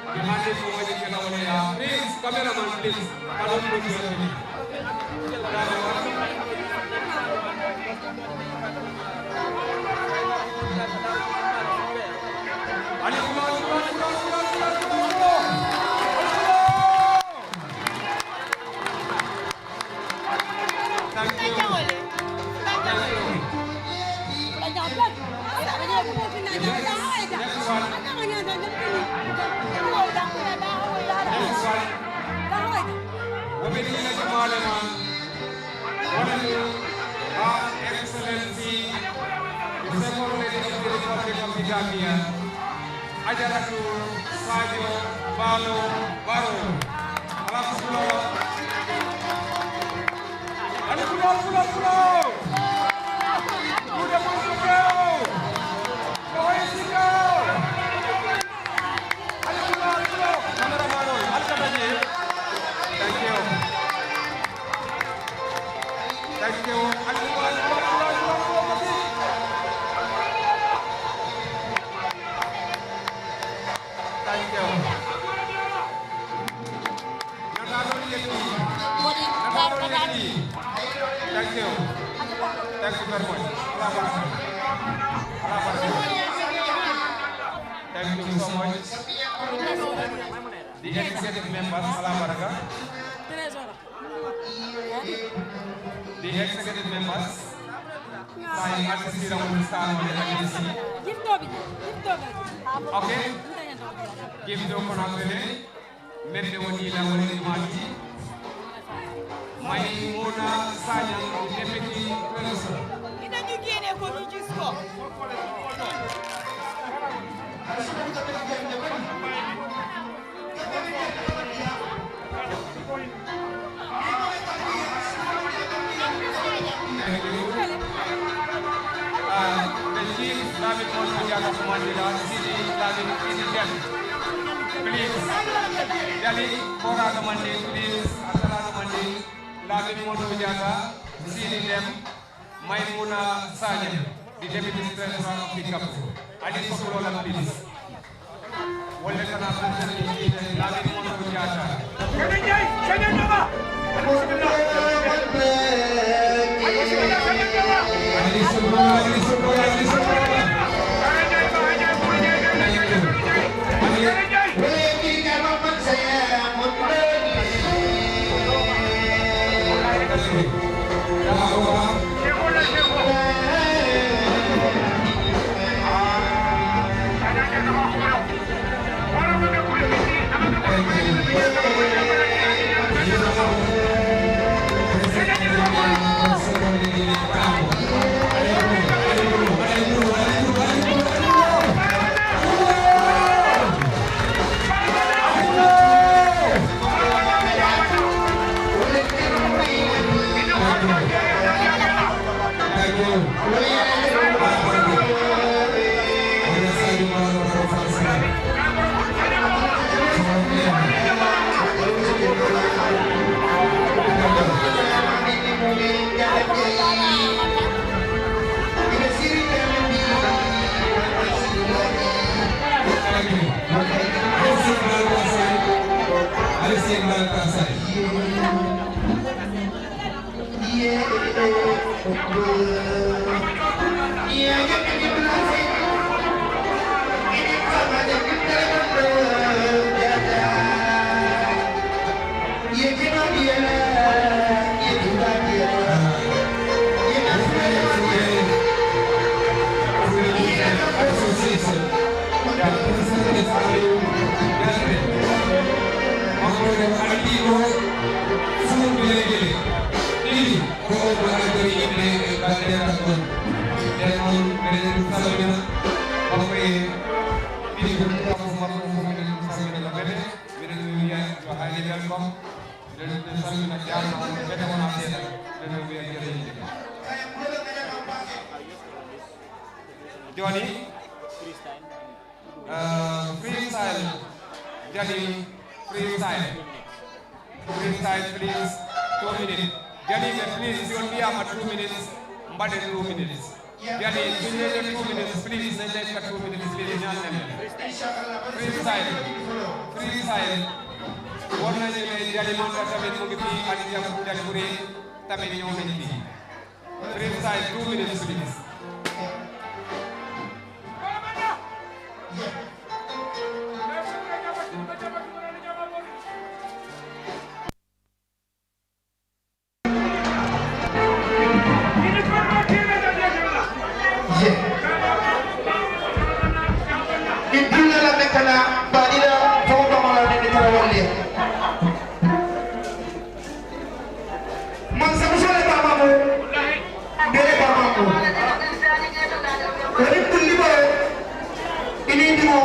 i be hani fo wo le ke la wo le la. Please, cameraman, please. Ka doolu poti la tigi. Thank you. Thank you. Next, next one. Next one. Wo be dii la jamaa le ma. Wo le mu Her Excellency, the Second Lady of the Republic of the Gambia, Ajaratu Sadio Barrow Barrow. Ala ka fuloo. Ali fuloo, fuloo, fuloo. Kuude mun sukeo. Kowe sikeo. Ali fuloo, ali fuloo. Cameraman, ali ka taa jee. Thank you. Thank you. Ali fuloo, ali fuloo, ali fuloo, ali fuloo. Thank you. Nataaloolu ye tii. Nataaloolu ye tii. Thank you. Thank you very much. Ala baraka. Ala baraka. Thank you so much. The executive members, ala baraka. The executive members, saayiŋ artist la wolu saanoo le la. Okay. Gift doo fanaa fele, meŋ be wo dii la wo le jumaa ti. Maymuna Sañaŋ, deputy treasurer. Ina ñu génne ko ñu gis ko. Ah, the chief, Lamin Montu Jata Kumandila, C D Lamin, C D Dem. Please. Jali, Kora Kumandi, please. Asala Kumandi, Lamin Montu Jata, C D Dem. Maymuna Sañiŋ, the deputy treasurer of the Gambia. Ali Sokolola, please. Wolu le ka naa president, Lamin Montu Jata. Ali Sokolola, Ali Sokolola, Ali Sokolola. Jooni, Uh, freestyle. Jadi freestyle. Freestyle, please. Two minutes. Jadi, please, you will be up two minutes. But two minutes. Jadi, two minutes, please. Two minutes, please. Freestyle. Freestyle. One minute. Jadi, manta tamit mu ngi fii ak jam, jadi, buri tamit ñëw nañ fii. Freestyle, two minutes, please. Ye. Idulla la mekana badila fo bamala ne tara walle. Mansa muso le bamamu, bere bamamu. Wari kulli baro. Ini dimo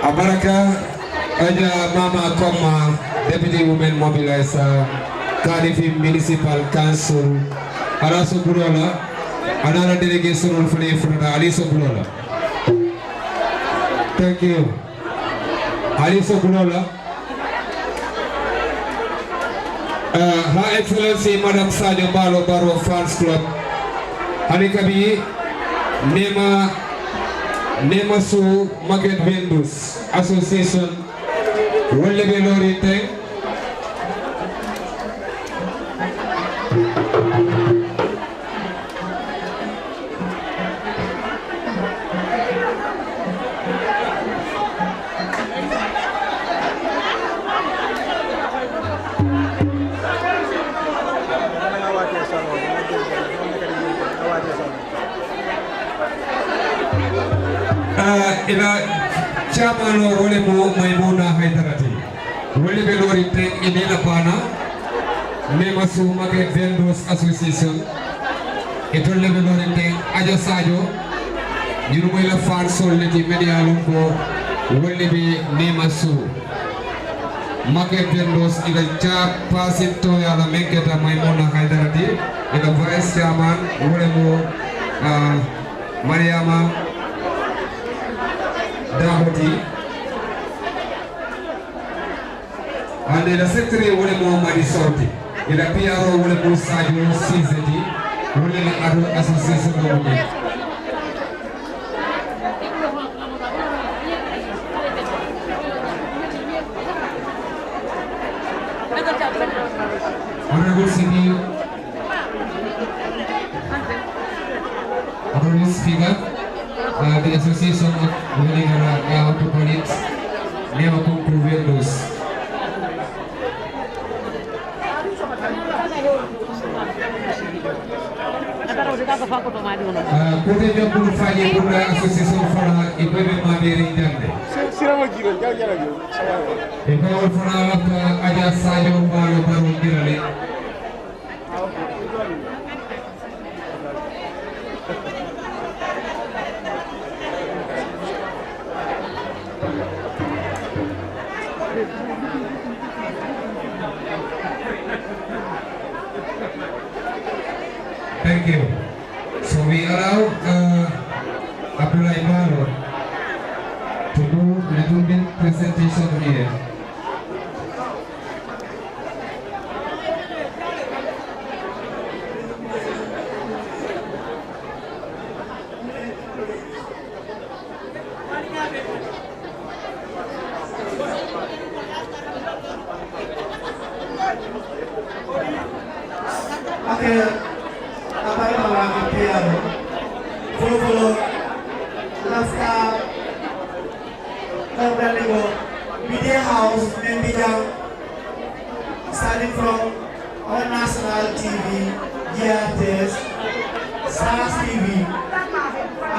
A baraka. Aja mama komma deputy women mobilizer, kalifi municipal council, ala so buloo la. Ana la delegation fana ye futata ali so buloo la. Thank you. Ali so buloo la. Her excellency madame sadio balo baro fans club, hani kabi nema, nema su market vendors association, wolle be lori teng. I la caamaanoo wo le mu maymuna haydarati. Wo le be looriŋ teŋ i niŋ i la baana, nema su market vendors association. Itolu le be looriŋ teŋ aja saajo. Ñunu mu i la faansoolu le ti mennu ye a loŋ ko wolu le be nema su market vendors i la caapaasintooyaa la meŋ keta maymuna haydarati, i la vice chairman wo le mu mariama daaboti. Aniŋ i la secretary wo le mu madi sorti, i la piyaroo wo le mu saajo siiseti, wo le la ado association doo mu je. Honorable city, honorable speaker, the association of Venezuela, how to call it, never come to vendors. Kote ñombulu faje bunda association fana i bebe mabere jande. I bawol fana lafta aja sajo balo baro jirale. Thank you. So we allow Abdullah Imano to do a little bit presentation here. Ake abayi mama apiyaro folofolo lafta kawdanigo media house membijan starting from our national T V, G R T S, Stars T V,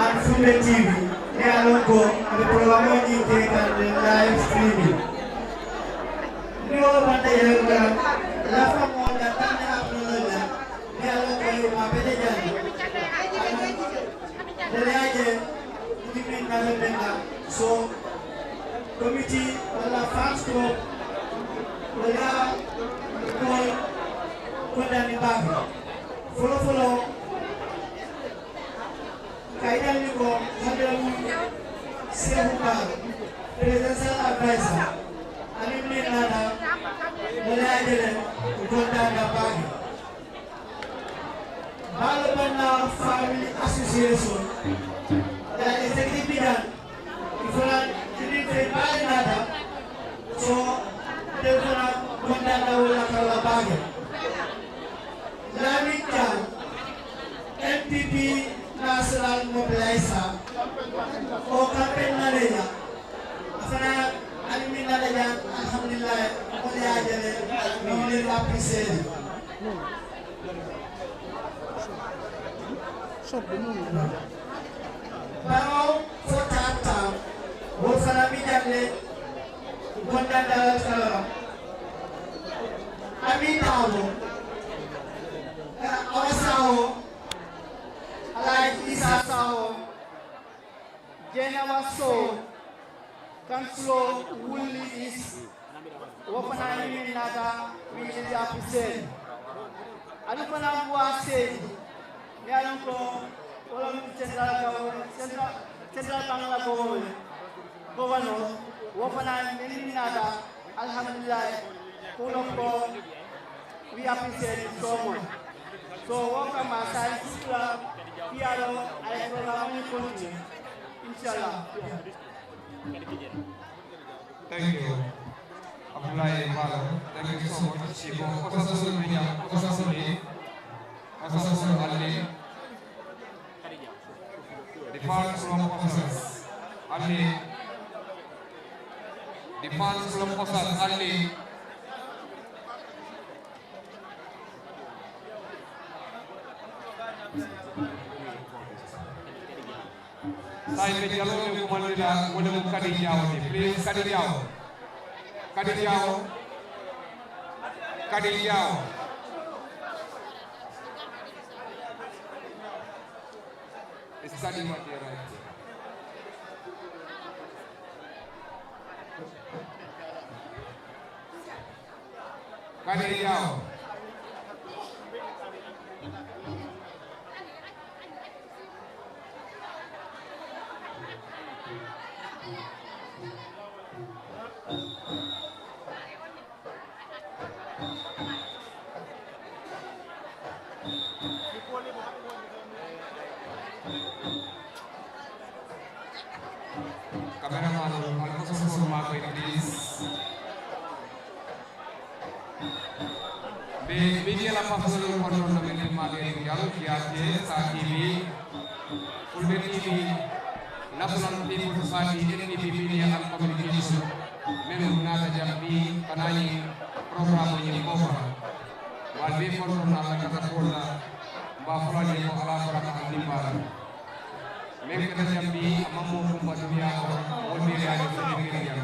and Fulbe T V. Ye a loŋ ko a be porogaraamoo ñiŋ ke kaŋ le live streaming. Niŋ wo banta ye wo la lafa moo la taŋ ne a porogaraamoo la. Ye a loŋ ko ye maa bete jaŋ. Dole ye a je ñiŋ meŋ naata meŋ na. So committee walla fans club walla ko kondaani baake. Foloo foloo ka yitandi ko haddamu seehu baa presidential adviser aniŋ meŋ naata walla ye a je le. Kondaani baake. Balo banna family association ya executive leader. Ifana kini fe bali nata. So telefona kondaani wala kala baake. Lamin Jaŋ, N P P national mobilizer, o campaign manager. Afana ani min nata jaŋ, alhamdulillahi, wala ya jale, mi wuli la piseli. Baro fo taata, wo fana mi jaŋ le. Kondaani daalal kala la. Ami taabo. Awa sawo. Alaaji isa sawo. Jehema so. Kansuloo wulli is wo fanaa ye meŋ naata wulli ye a puseeni aduŋ fanaa buwaa seeni. Ye a loŋ ko wo le mu central gawoo central central baŋ la gawoo le gawano wo fanaa meŋ niŋ naata. Alhamdulillahi kuno ko we appreciate it so much. So wo kamma saayiŋ sukula piyaalo a ye programme ni continue. Inshallah. Thank you. Abdoulaye Baro, thank you so much. Iko osaso media osaso ni osaso ali the fans from officers ali the fans from officers ali. Saayiŋ be jaloo meŋ kumandi la wo le mu kadijaawo ti please kadijaawo kadijaawo kadijaawo. Study what they write. Kadijaawo. Kamera maŋ ali ko soso soso maa koy please. Mbe miidiya la pasoolu kono no meŋ ti maŋ ke yaalu kiyaate saa tiibi. Fulbe tiibi. National people party n p p miidiya and communication mennu naata jaŋ bii ka naa ñiŋ porogaraamoo ñiŋ koofa. Mbe ali bee kontoŋ na ali la kata kuwolu la. Mbe a fo la le ko ala baraka ali niŋ baara. Meŋ keta jaŋ bii a maŋ moo kumpa duniyaa kono wolu bee le ye a je fo meŋ keta jaŋ.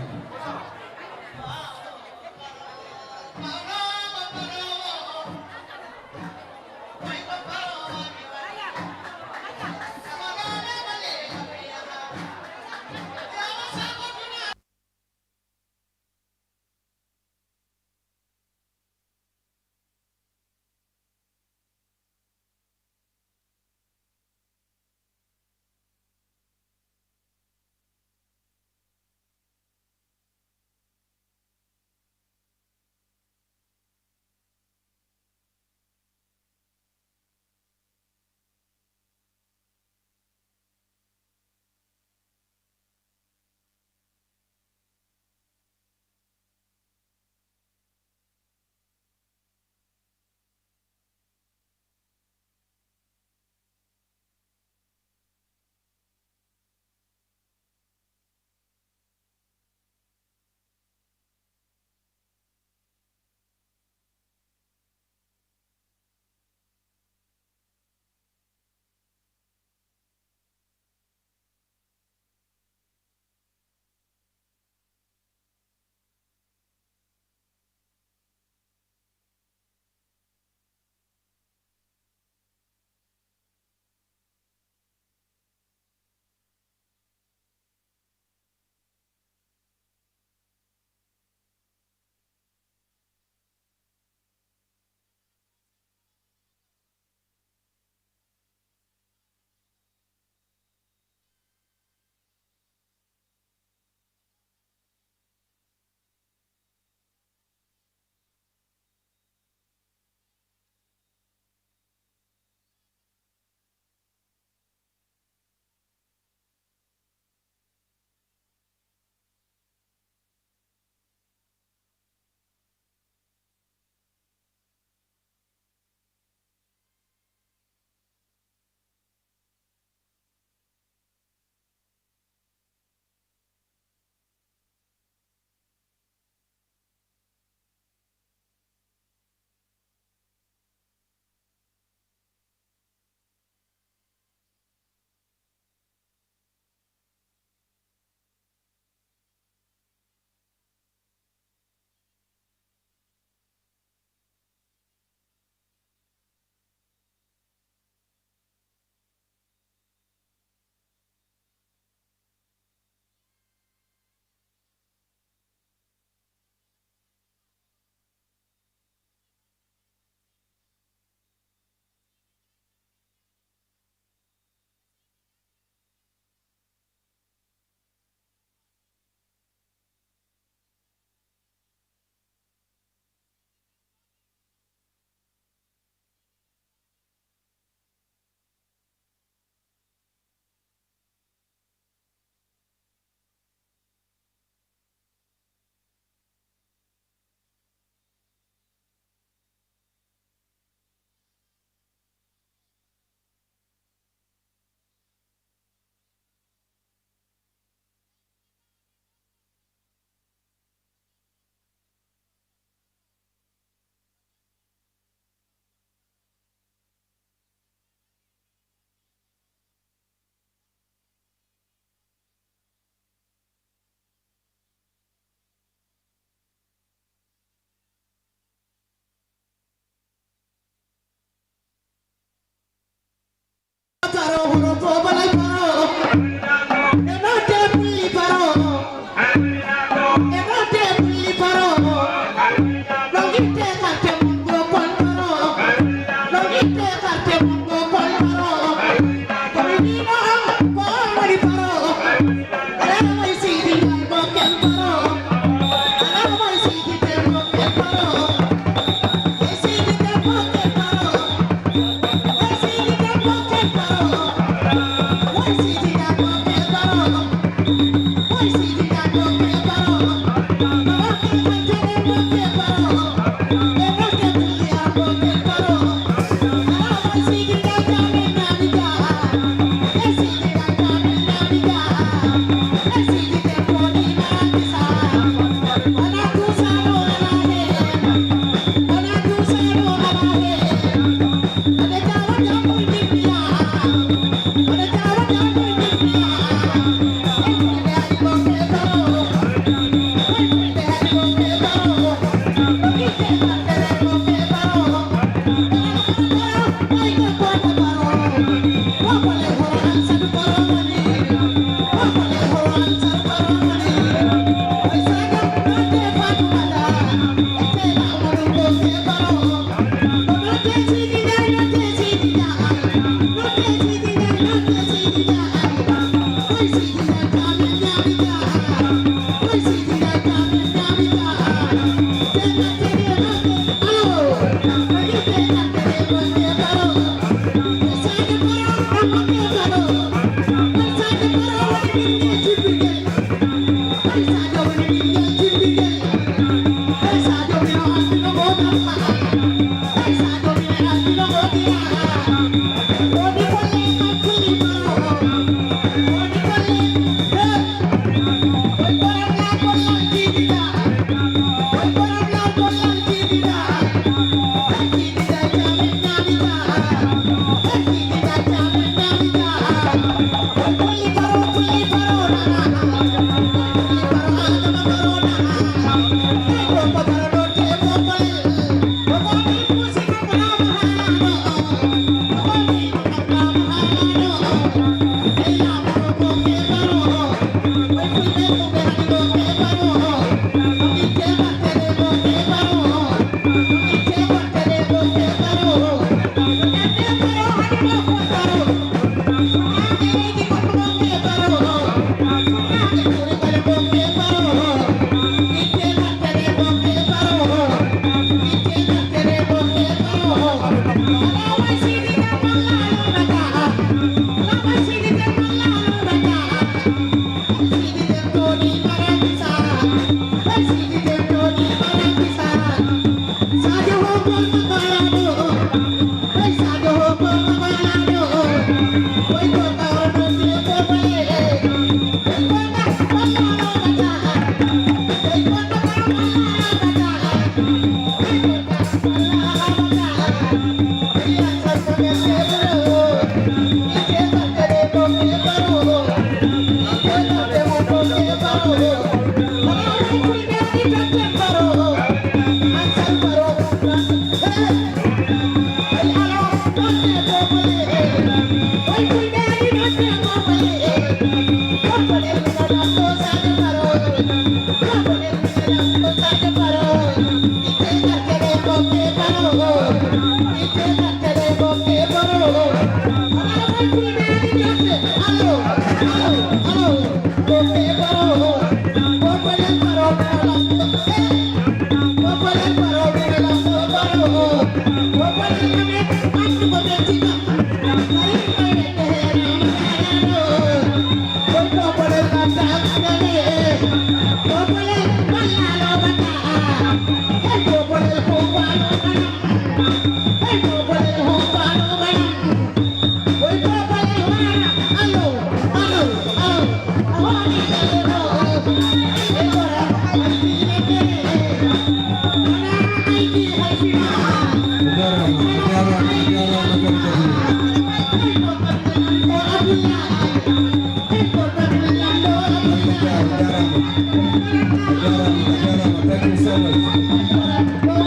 Thank you so much.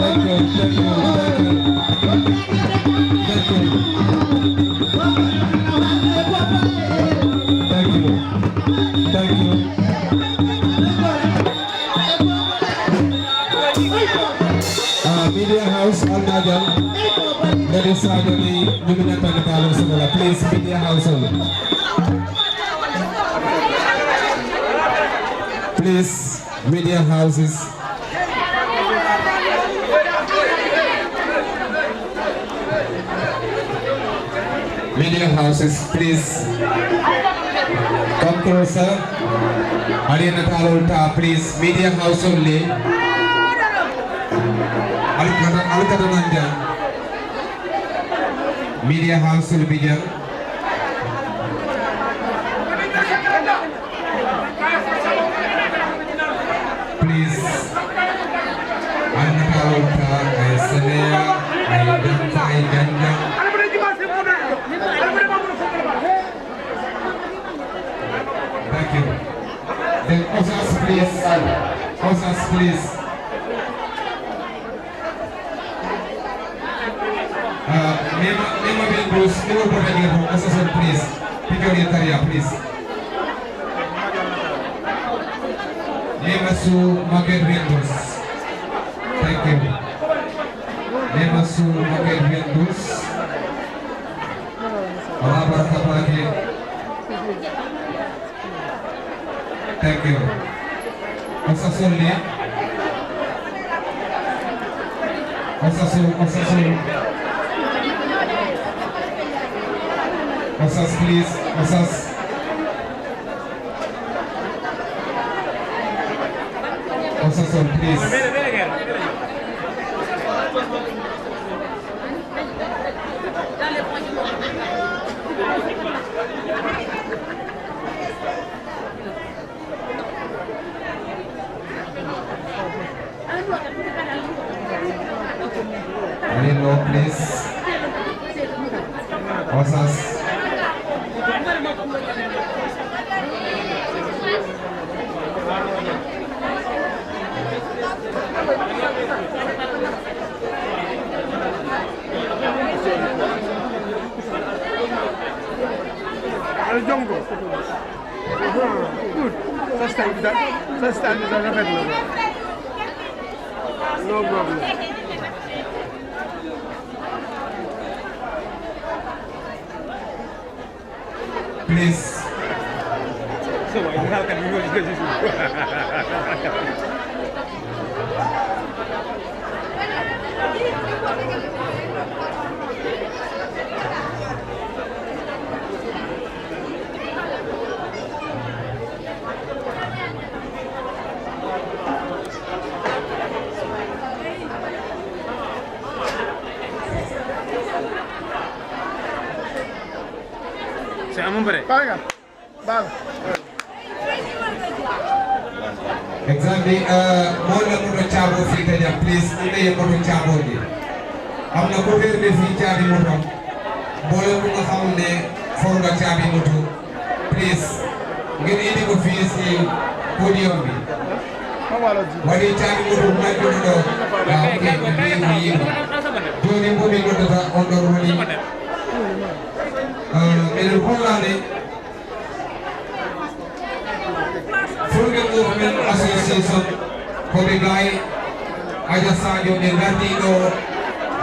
Thank you, thank you, thank you. Thank you. Thank you. Thank you. Ah, Media House, Almajan, Lady Sajoni, Luminata Natalo Sabala. Please, Media House only. Please, Media Houses. Media houses, please come closer. Ali ye nataaloo taa, please. Media house olu le. Ali ka taa, ali ka taa naŋ jaŋ. Media house olu bi jaŋ. Please. Ali nataaloo taa, a ye seneyaa, a ye danta, a ye janjaŋ. Thank you. Then ushers, please. Ushers, please. Ah, nema, nema vendors, nema bota jee to, ushers, please. Pick up your career, please. Nema su market vendors. Thank you. Nema su market vendors. Ala baraka baake. Thank you. Ushers only. Ushers, ushers. Ushers, please. Ushers. Ushers, please. Very low, please. Ushers. Al Jongo. Good. Sa style bi daal, sa style bi daal rafet na. No problem. Please. Exactly. Uh, moolu la moto caaboo filita jaŋ, please, ite ye moto caaboo je. Am na ku réer de fii caabi moto. Mbooloo mu nga xam ne for nga caabi moto, please, ngeen indi ko fii si podium bi. Wadi caabi moto bu ma jot doo. Ah, ok, ok, ok. Jooni mbomi noddata on ɗon woni. Ah, meɗen hollaade Fulɓe Movement Association, ko ɓe gaay Aja Sadio, ɓe ngardi ɗo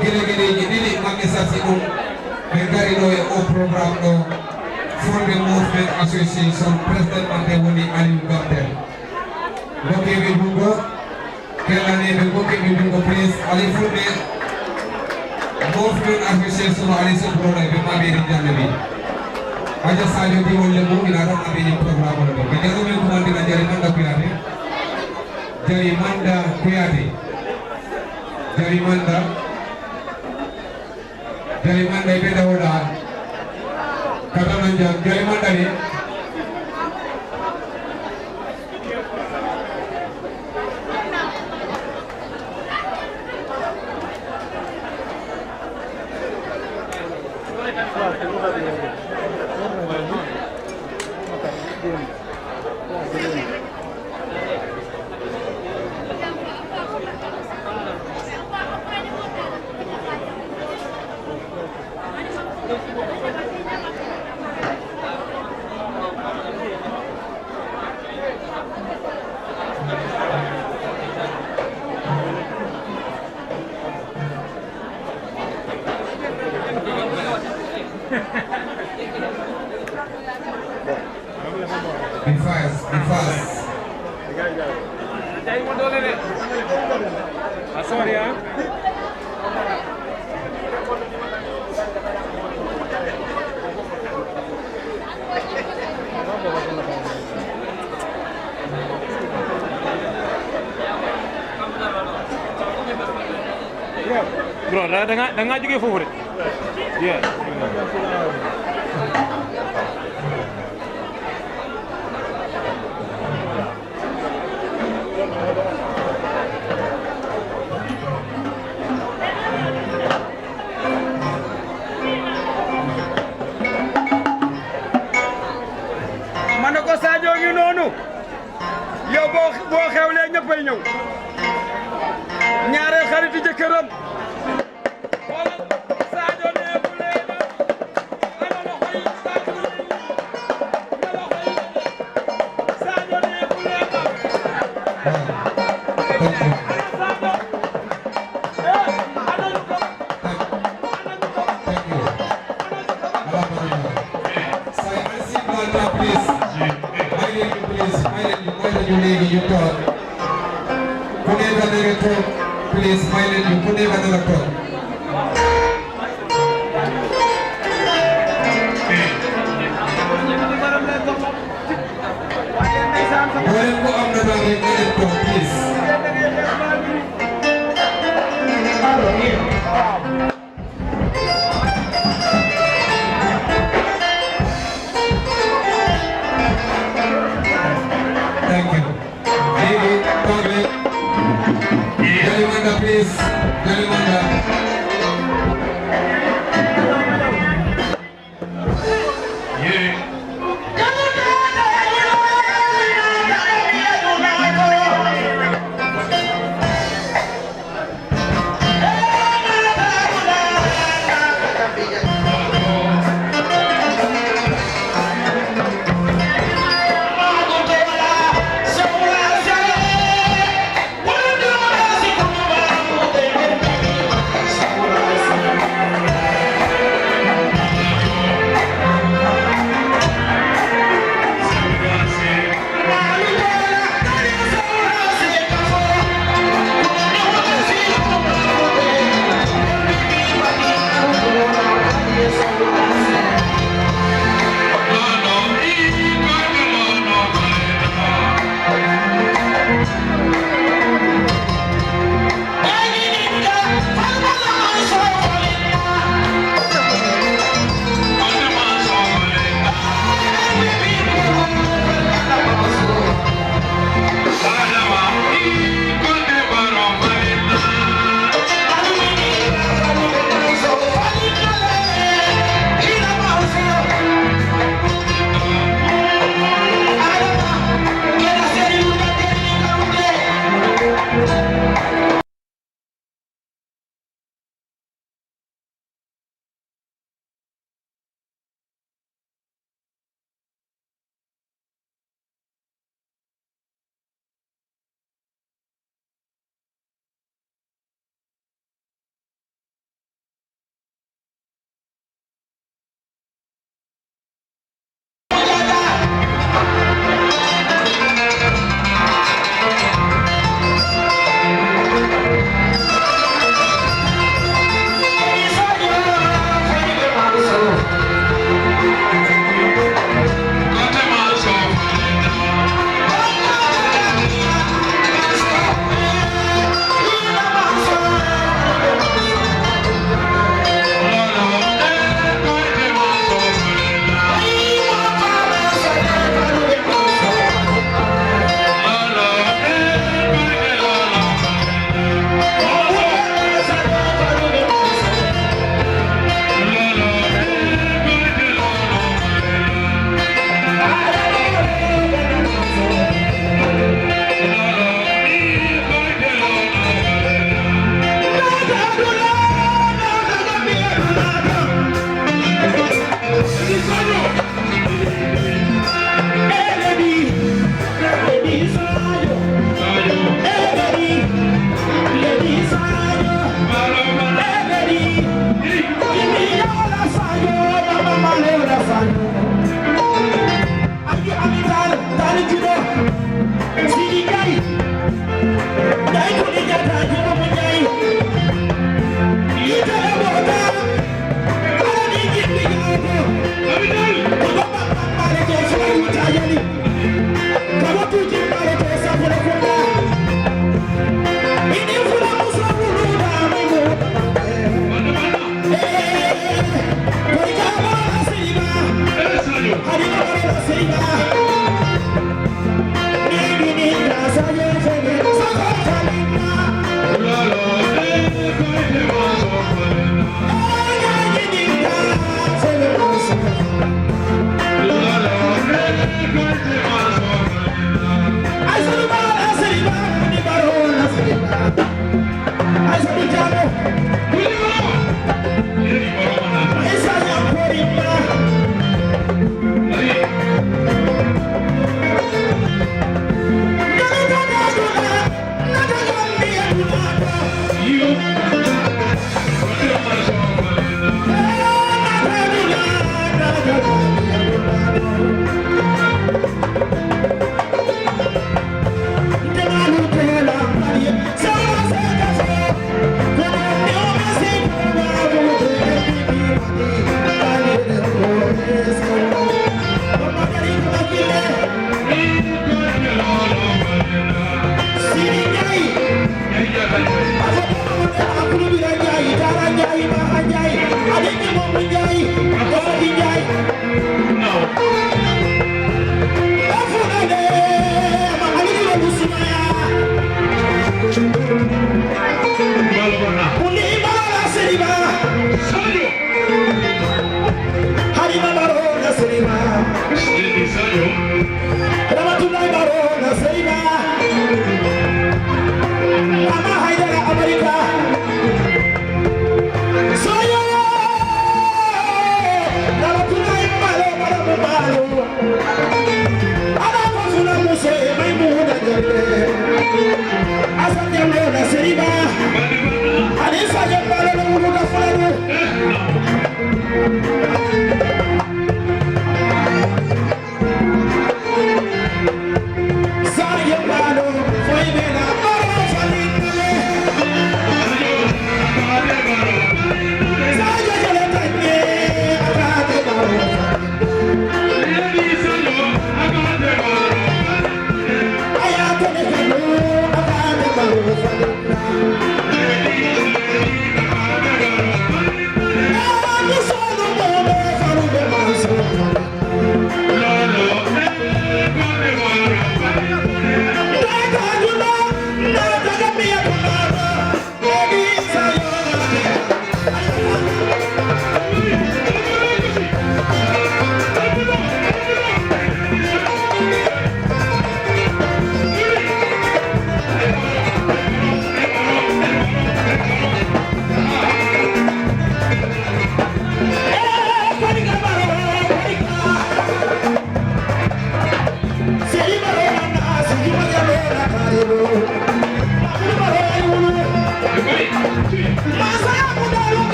gele geleeji ɗiɗi, maɓɓe sasi ɗum, ɓe ngari ɗo e o programme ɗo. Fulɓe Movement Association president maɓɓe woni Aliou Gamtel. Nokkeeɓe junngo, kellaneeɓe nokkeeɓe junngo, please. Aliou Fulɓe Movement Association, Aliou Sow Broda, ɓe maɓɓe ɗi jannde ɓe. Aja Sadio di wolle mum, ina ɗon aɓe ñin programme on ɗo. Ɓe janngo men kumandira jari manda kuyaade. Jari manda kuyaade. Jari manda. Jali manda i be dawuda. Kata man jam jali manda ni. Be fast, be fast. Ah, sorry, ah. Bro, da, da nga, da nga jógee foofu de. Yeah. Ma ne ko Sadio ngi noonu. Yow boo, boo xewlee ñëppay ñëw. Ñaareel xariti jëkkëram. Xoolal, Sadio nee bu leen a, ana loxo yi, Sadio nee, na loxo yi, Sadio nee bu leen a. Ana Sadio? Eh, ana ñu ko? Ana ñu ko? Ana ñu ko? Ana ñu ko? Say, I see Malta, please. May leen ñu, please. May leen ñu, may leen ñu léegi ñu toog. Ku nekk na nga toog, please, may leen ñu, ku nekk na nga toog. Mboolem ku am na daal rek, na ngeen toog, please. Thank you. Léegi, toog leen. Jalimanda, please. Jalimanda.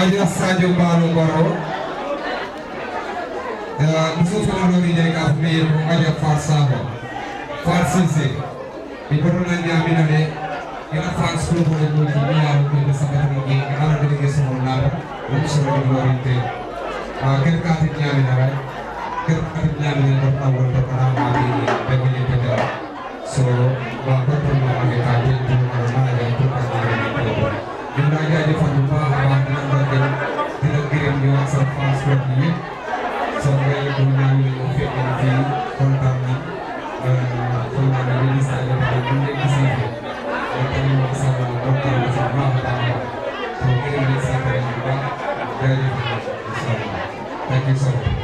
Aja Sadio Balo Baro. Muso fana dɔ bɛ jɛ k'a fɔ min ye ko Aja Fa Saba, Fa Sise. Kono na ñaamina le, ila fans club o le mo ti mi ya ko be sabata ni ke ala de ke so na la, mo so ni mo inte. A ker ka ti ñaamina le, ker ka ti ñaamina ko awol to kana ma bi be mo inte. So, ba ko to ma ke ka ti to na ya to ka ni ko. Ñu ngi laa jaajëfal bu baax a baax, di la ndokkeel, di la gërëm, di wax sa fans club bi yëpp. So, ngay bu ñaan ñu fekk fii, kontaan na. Euh, xam naa ne ministre yi tamit bu ñu leen gisee fii, dañ koy wax sa kontaan na si bu baax a baax a baax. So, gërëm leen, sant leen bu baax. Jaajëf, incha Allah. Thank you so much.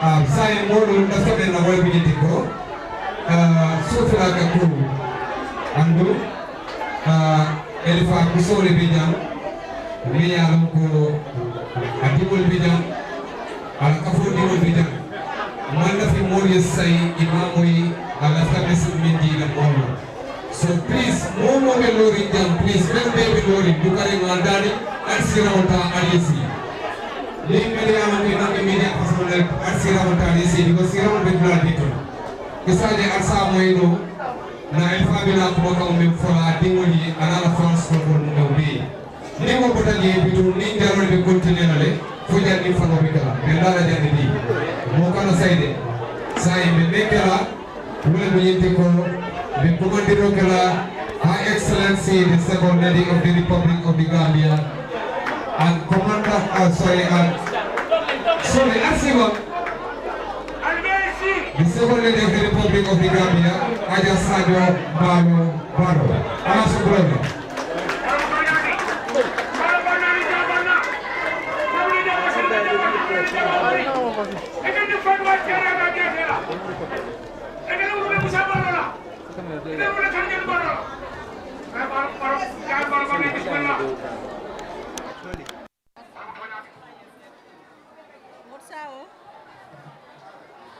Ah, saayiŋ moolu n ka soto na wo le bi jiti ko, ah, suufulaa ka kuu andu, ah, elifaa musoo le be jaŋ, meŋ ye a loŋ ko a diŋolu be jaŋ, a la kafoo diŋolu be jaŋ. Maŋ lafi moolu ye saayiŋ i maŋ moyi a la samisi meŋ dii la moolu. So please, moo woo moo be looriŋ jaŋ, please, meŋ bee be looriŋ, dukariŋ ŋa daani, ali siiraŋo taa, ali ye sii. Niŋ media maŋ ke, niŋ media personnel, ali siiraŋo taa, ali ye sii, because siiraŋo be dulaa bee to. I se a je ali se a moyi noo, na alifaa be naa kumakaŋo meŋ fo la, a diŋolu ye, a naa la France ko ko meŋ be ì. Niŋ wo bota jee bituŋ, niŋ jaloolu be kontinee la le, fo janniŋ fanoo be ke la, mbe laa la janni bii. Moo kana sayi de, saayiŋ mbe meŋ ke la, wo le mu ñiŋ ti ko, mbe kumandiroo ke la, Her Excellency, the Second Lady of the Republic of the Gambia, and Commander, uh, sorry, and, sorry, Asiba, the Second Lady of the Republic of the Gambia, Aja Sadio Balo Balo. Ala sukurala.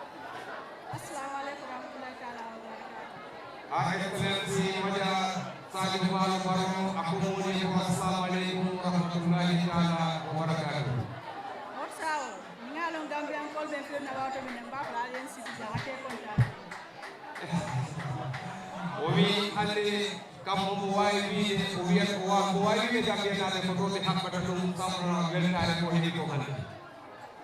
Asalaamu aleykum wa rahmatulahi taala wa barakaatu. Her Excellency Maja Saliu Baro Baro, a ko moolu ye ko asalaamu aleykum wa rahmatulahi taala wa barakaatu. Wota o, ŋa loŋ Gambiyankoolu be n filina waato mi ne, mba fula ali ye n siti jaŋ, ate kontaan. O mi alle kammo mo waawi wiide, o wiya ko wa-, ko waawi wiide kam wiyenaade ko ɗo ɓe haɓɓata ɗum, sabu no weltaare ko heɓi ko hannde.